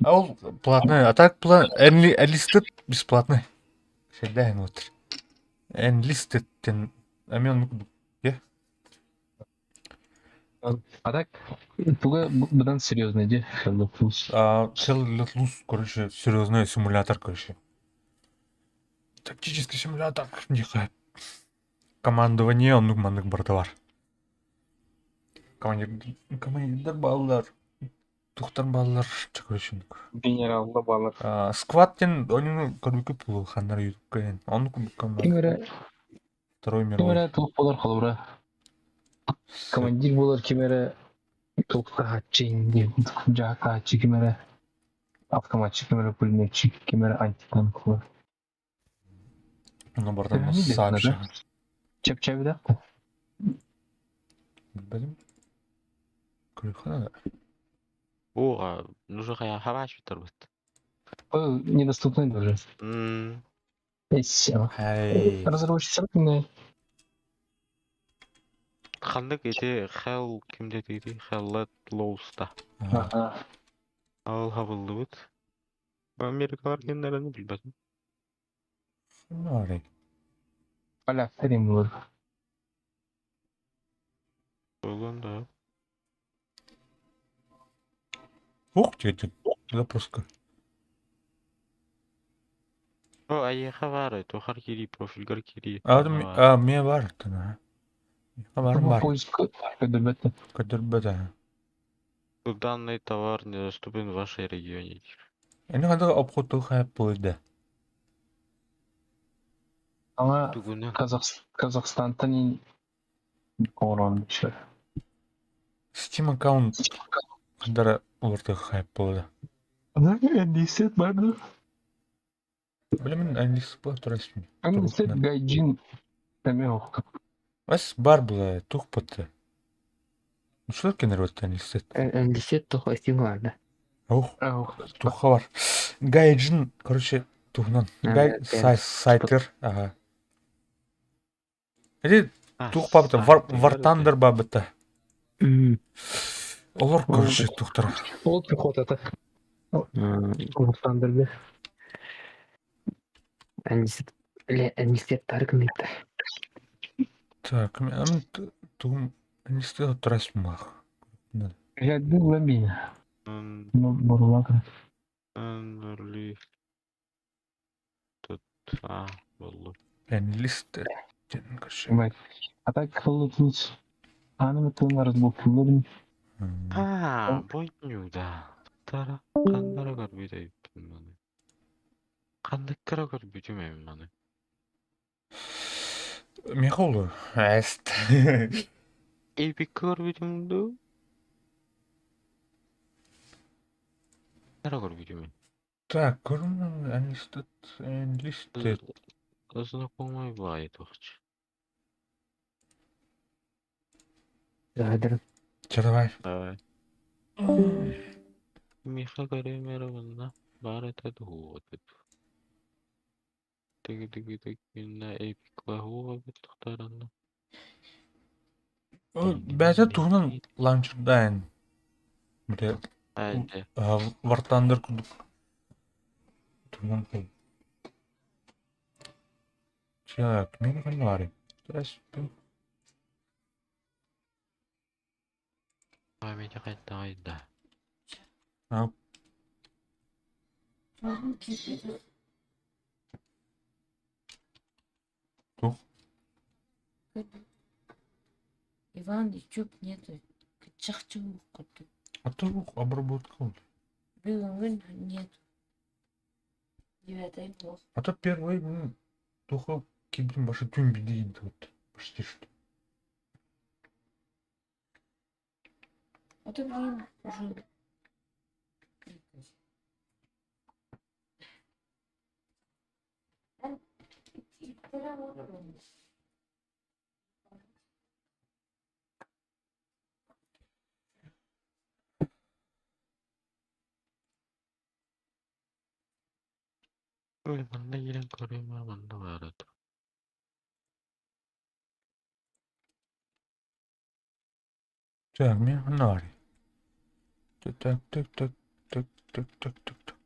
[SPEAKER 1] А ол платный, а так план enlisted бесплатный. Всегда вот. Enlisted тен амен
[SPEAKER 3] А так, туга бадан серьезный, де? Hell let loose.
[SPEAKER 1] А Hell Let Loose, короче, серьезный симулятор, короче. Тактический симулятор. Нихай. Командование оннук маннык бардавар. Командир, командирдар бааллар, тухтар бааллар, короче.
[SPEAKER 3] Генералла балар.
[SPEAKER 1] Сквад диэн ойууну көрбүккүт буолуо ханнара ютубка Оннук курдук
[SPEAKER 3] Ким эрэ,
[SPEAKER 1] Второй
[SPEAKER 3] ким
[SPEAKER 1] мировой.
[SPEAKER 3] эрэ туох буолар холобура. Командир буолар ким эрэ туох таһааччы дьаһа таһааччы ким эрэ автоматчик, ким эрэ пулеметчик, ким эрэ антитанк буолар.
[SPEAKER 1] Ону барытын
[SPEAKER 3] Төһөнү
[SPEAKER 1] сообща.
[SPEAKER 3] Чэпчэбитэх.
[SPEAKER 1] Билбэтим. Көрүөххэ
[SPEAKER 2] О, нужно хабач бит.
[SPEAKER 3] Недоступны даже.
[SPEAKER 1] Хай.
[SPEAKER 3] Разработчик не
[SPEAKER 2] Ханнык ити Hell ким дэтири Hell Let Loose-та.
[SPEAKER 3] Ага.
[SPEAKER 2] Ал хабыллыбыт. Америкалар кимнэрин билбэтим.
[SPEAKER 1] Нарый.
[SPEAKER 3] Поляктар им буолар.
[SPEAKER 2] Болгон да.
[SPEAKER 1] Ух, дедим. Запуска.
[SPEAKER 2] О, айыха бар, тохар кири, профилгар кири.
[SPEAKER 1] А, мне бар, тана. Бар бар.
[SPEAKER 3] Поиск көдөрбөт.
[SPEAKER 1] Көдөрбөт.
[SPEAKER 2] Данный товар недоступен в вашей регионе.
[SPEAKER 1] Эни ханды обходу хайп болды.
[SPEAKER 3] Аңа
[SPEAKER 2] Тугуна.
[SPEAKER 3] Казахстантан корон бишер.
[SPEAKER 1] Steam аккаунт хандара уларты хайп болды.
[SPEAKER 3] Эндисет барды.
[SPEAKER 1] Билемин английский была турасым.
[SPEAKER 3] Эндисет гайджин теме ох.
[SPEAKER 1] Бас бар була тух бат. Мушлар кенер бат английский.
[SPEAKER 4] Эндисет тохо Steam бар да.
[SPEAKER 1] Ох,
[SPEAKER 3] Ох.
[SPEAKER 1] туха бар. Гайджин, короче, тухнан. Гай сайтер, ага. Эти тух бабыта, War Thunder бабыта. Олар, короче, тухтар.
[SPEAKER 3] Ол пехота. War Thunder.
[SPEAKER 4] Эндисет Эндисет таргыныкта.
[SPEAKER 1] Так, мен тугум английский турасым мах.
[SPEAKER 3] Я был меня. Ну, бурлак.
[SPEAKER 2] Нурли. Тут, а, болду.
[SPEAKER 1] Enlist, короче.
[SPEAKER 3] А так лутнуть. Аны тын разблокирован.
[SPEAKER 2] А, бойню да. Тара, кандара көрбүт эбиппин маны. Кандыккара көрбүтүм эми маны.
[SPEAKER 1] Михаил, эст.
[SPEAKER 2] Эпик көрбүтүм ду. Кара көрбүтүм.
[SPEAKER 1] Так, көрүм enlisted, enlisted.
[SPEAKER 2] Знакомый бай тохч.
[SPEAKER 4] Задыр.
[SPEAKER 1] Че давай.
[SPEAKER 2] Давай. Миха көрөмөр бар это дуот. Тиги тиги тиги эпик лагуга бит тохтаранна.
[SPEAKER 1] Бәті туһунан ланчердайн. Бile
[SPEAKER 2] Айде.
[SPEAKER 1] War Thunder курдук. Туһунан кыл. Так, мен канари. Турас.
[SPEAKER 2] Память кайда.
[SPEAKER 1] А, тух.
[SPEAKER 5] Иван Ютуб нету. Чахчу курдук.
[SPEAKER 1] А то обработка.
[SPEAKER 5] Бүгүн нету. Девятый блок.
[SPEAKER 1] А то первый туха кибдин башы түн бидейді вот. Почти что.
[SPEAKER 5] А то блин уже.
[SPEAKER 2] Ой, манна кирен көрөмөр манна барат.
[SPEAKER 1] Так, мен канари. Так, так, так, так, так, так, так, так, так.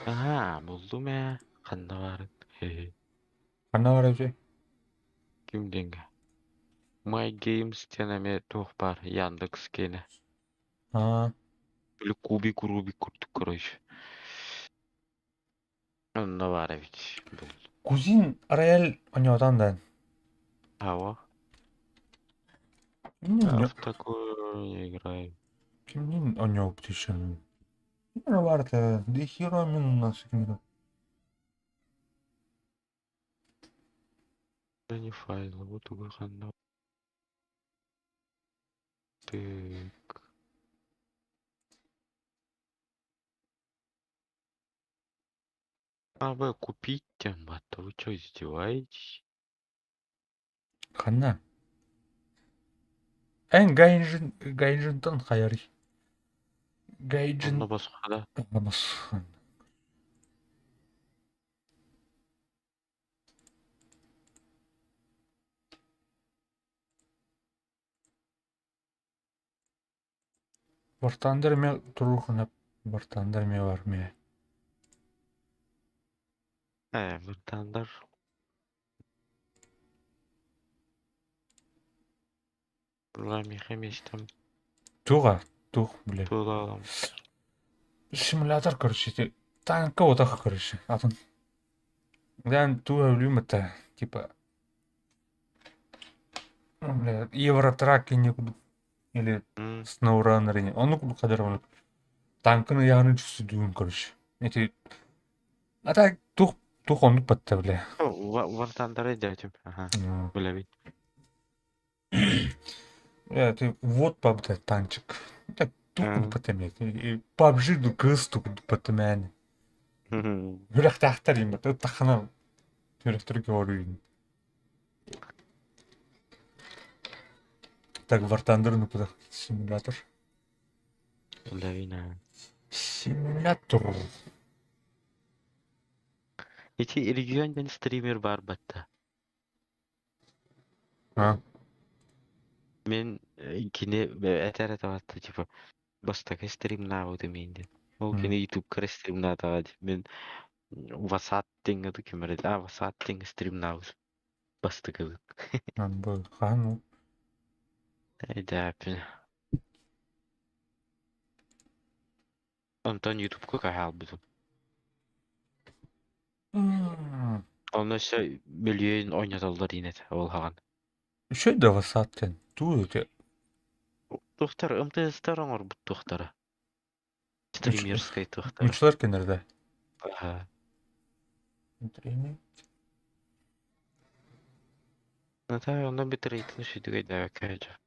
[SPEAKER 2] Ага, болду ме. Канда барат. Хе.
[SPEAKER 1] Канари же.
[SPEAKER 2] Ким деньги? My Games тенеме тух бар Яндекс кене.
[SPEAKER 1] А,
[SPEAKER 2] Или кубик Рубик курдук короче. Онно бар эбит. Болду.
[SPEAKER 1] Кузин рояль онньоотон да.
[SPEAKER 2] Аво.
[SPEAKER 1] Кимнин
[SPEAKER 2] А в такую я играю.
[SPEAKER 1] Кимнин онньообут еще? Барта, да хера мин у нас кимин.
[SPEAKER 2] Да не файл, вот угаханна. Так. А вы купить там, а то вы что, издеваетесь?
[SPEAKER 1] Ханна. Эн гайнжин гайнжинтан хайарый. Гайджин
[SPEAKER 2] Онно босхада.
[SPEAKER 1] Бас. Вартандер ме турухна Вартандер ме бар ме.
[SPEAKER 2] Вартандар. Була мехеместем.
[SPEAKER 1] Туга, тух, бля.
[SPEAKER 2] Тула.
[SPEAKER 1] Симулятор, короче, ти танка отах, короче. Атын. Глянь, туга люмата, типа. Бля, Евротрак и некуда. Или SnowRunner. Onu kadar onu. Танканы яғны түсүдүүн, короче. Эти А так тух тух оннук батта, бля.
[SPEAKER 2] Вартандары дядям. Ага. Бля, ведь.
[SPEAKER 1] Бля, ты вот паб танчик. Так тух батта PUBG ду кыз тух батта мәне. Хүрэх тахтар юм ба. Тахна хүрэх көрүүн. Так War Thunder ну куда симулятор.
[SPEAKER 2] Лавина.
[SPEAKER 1] Симулятор.
[SPEAKER 2] Ити регионден стример бар батта.
[SPEAKER 1] А.
[SPEAKER 2] Мен кини этер этаватта типа бастакы стримнаабыты миинде. Ол кини ютубка стримнаатаҕа мен WhatsApp тиҥ ду кимэрит а WhatsApp тиҥ стримнаабыт бастакыбыт.
[SPEAKER 1] Бу хаан
[SPEAKER 2] Эдээпин. Онтон ютубка каһаалбытым. Онно өссө миллион ойнотоллор диэн ол хаҕан.
[SPEAKER 1] Үшө да WhatsApp тен. Туу те.
[SPEAKER 2] Туохтар МТС-тар оҥорбут туохтара. Стримерскай туохтара.
[SPEAKER 1] Үчлэр кенерде.
[SPEAKER 2] Аха.
[SPEAKER 1] Интернет.
[SPEAKER 2] Наталья, онно битрейт сүдүгэй дээбэккэ дьэ.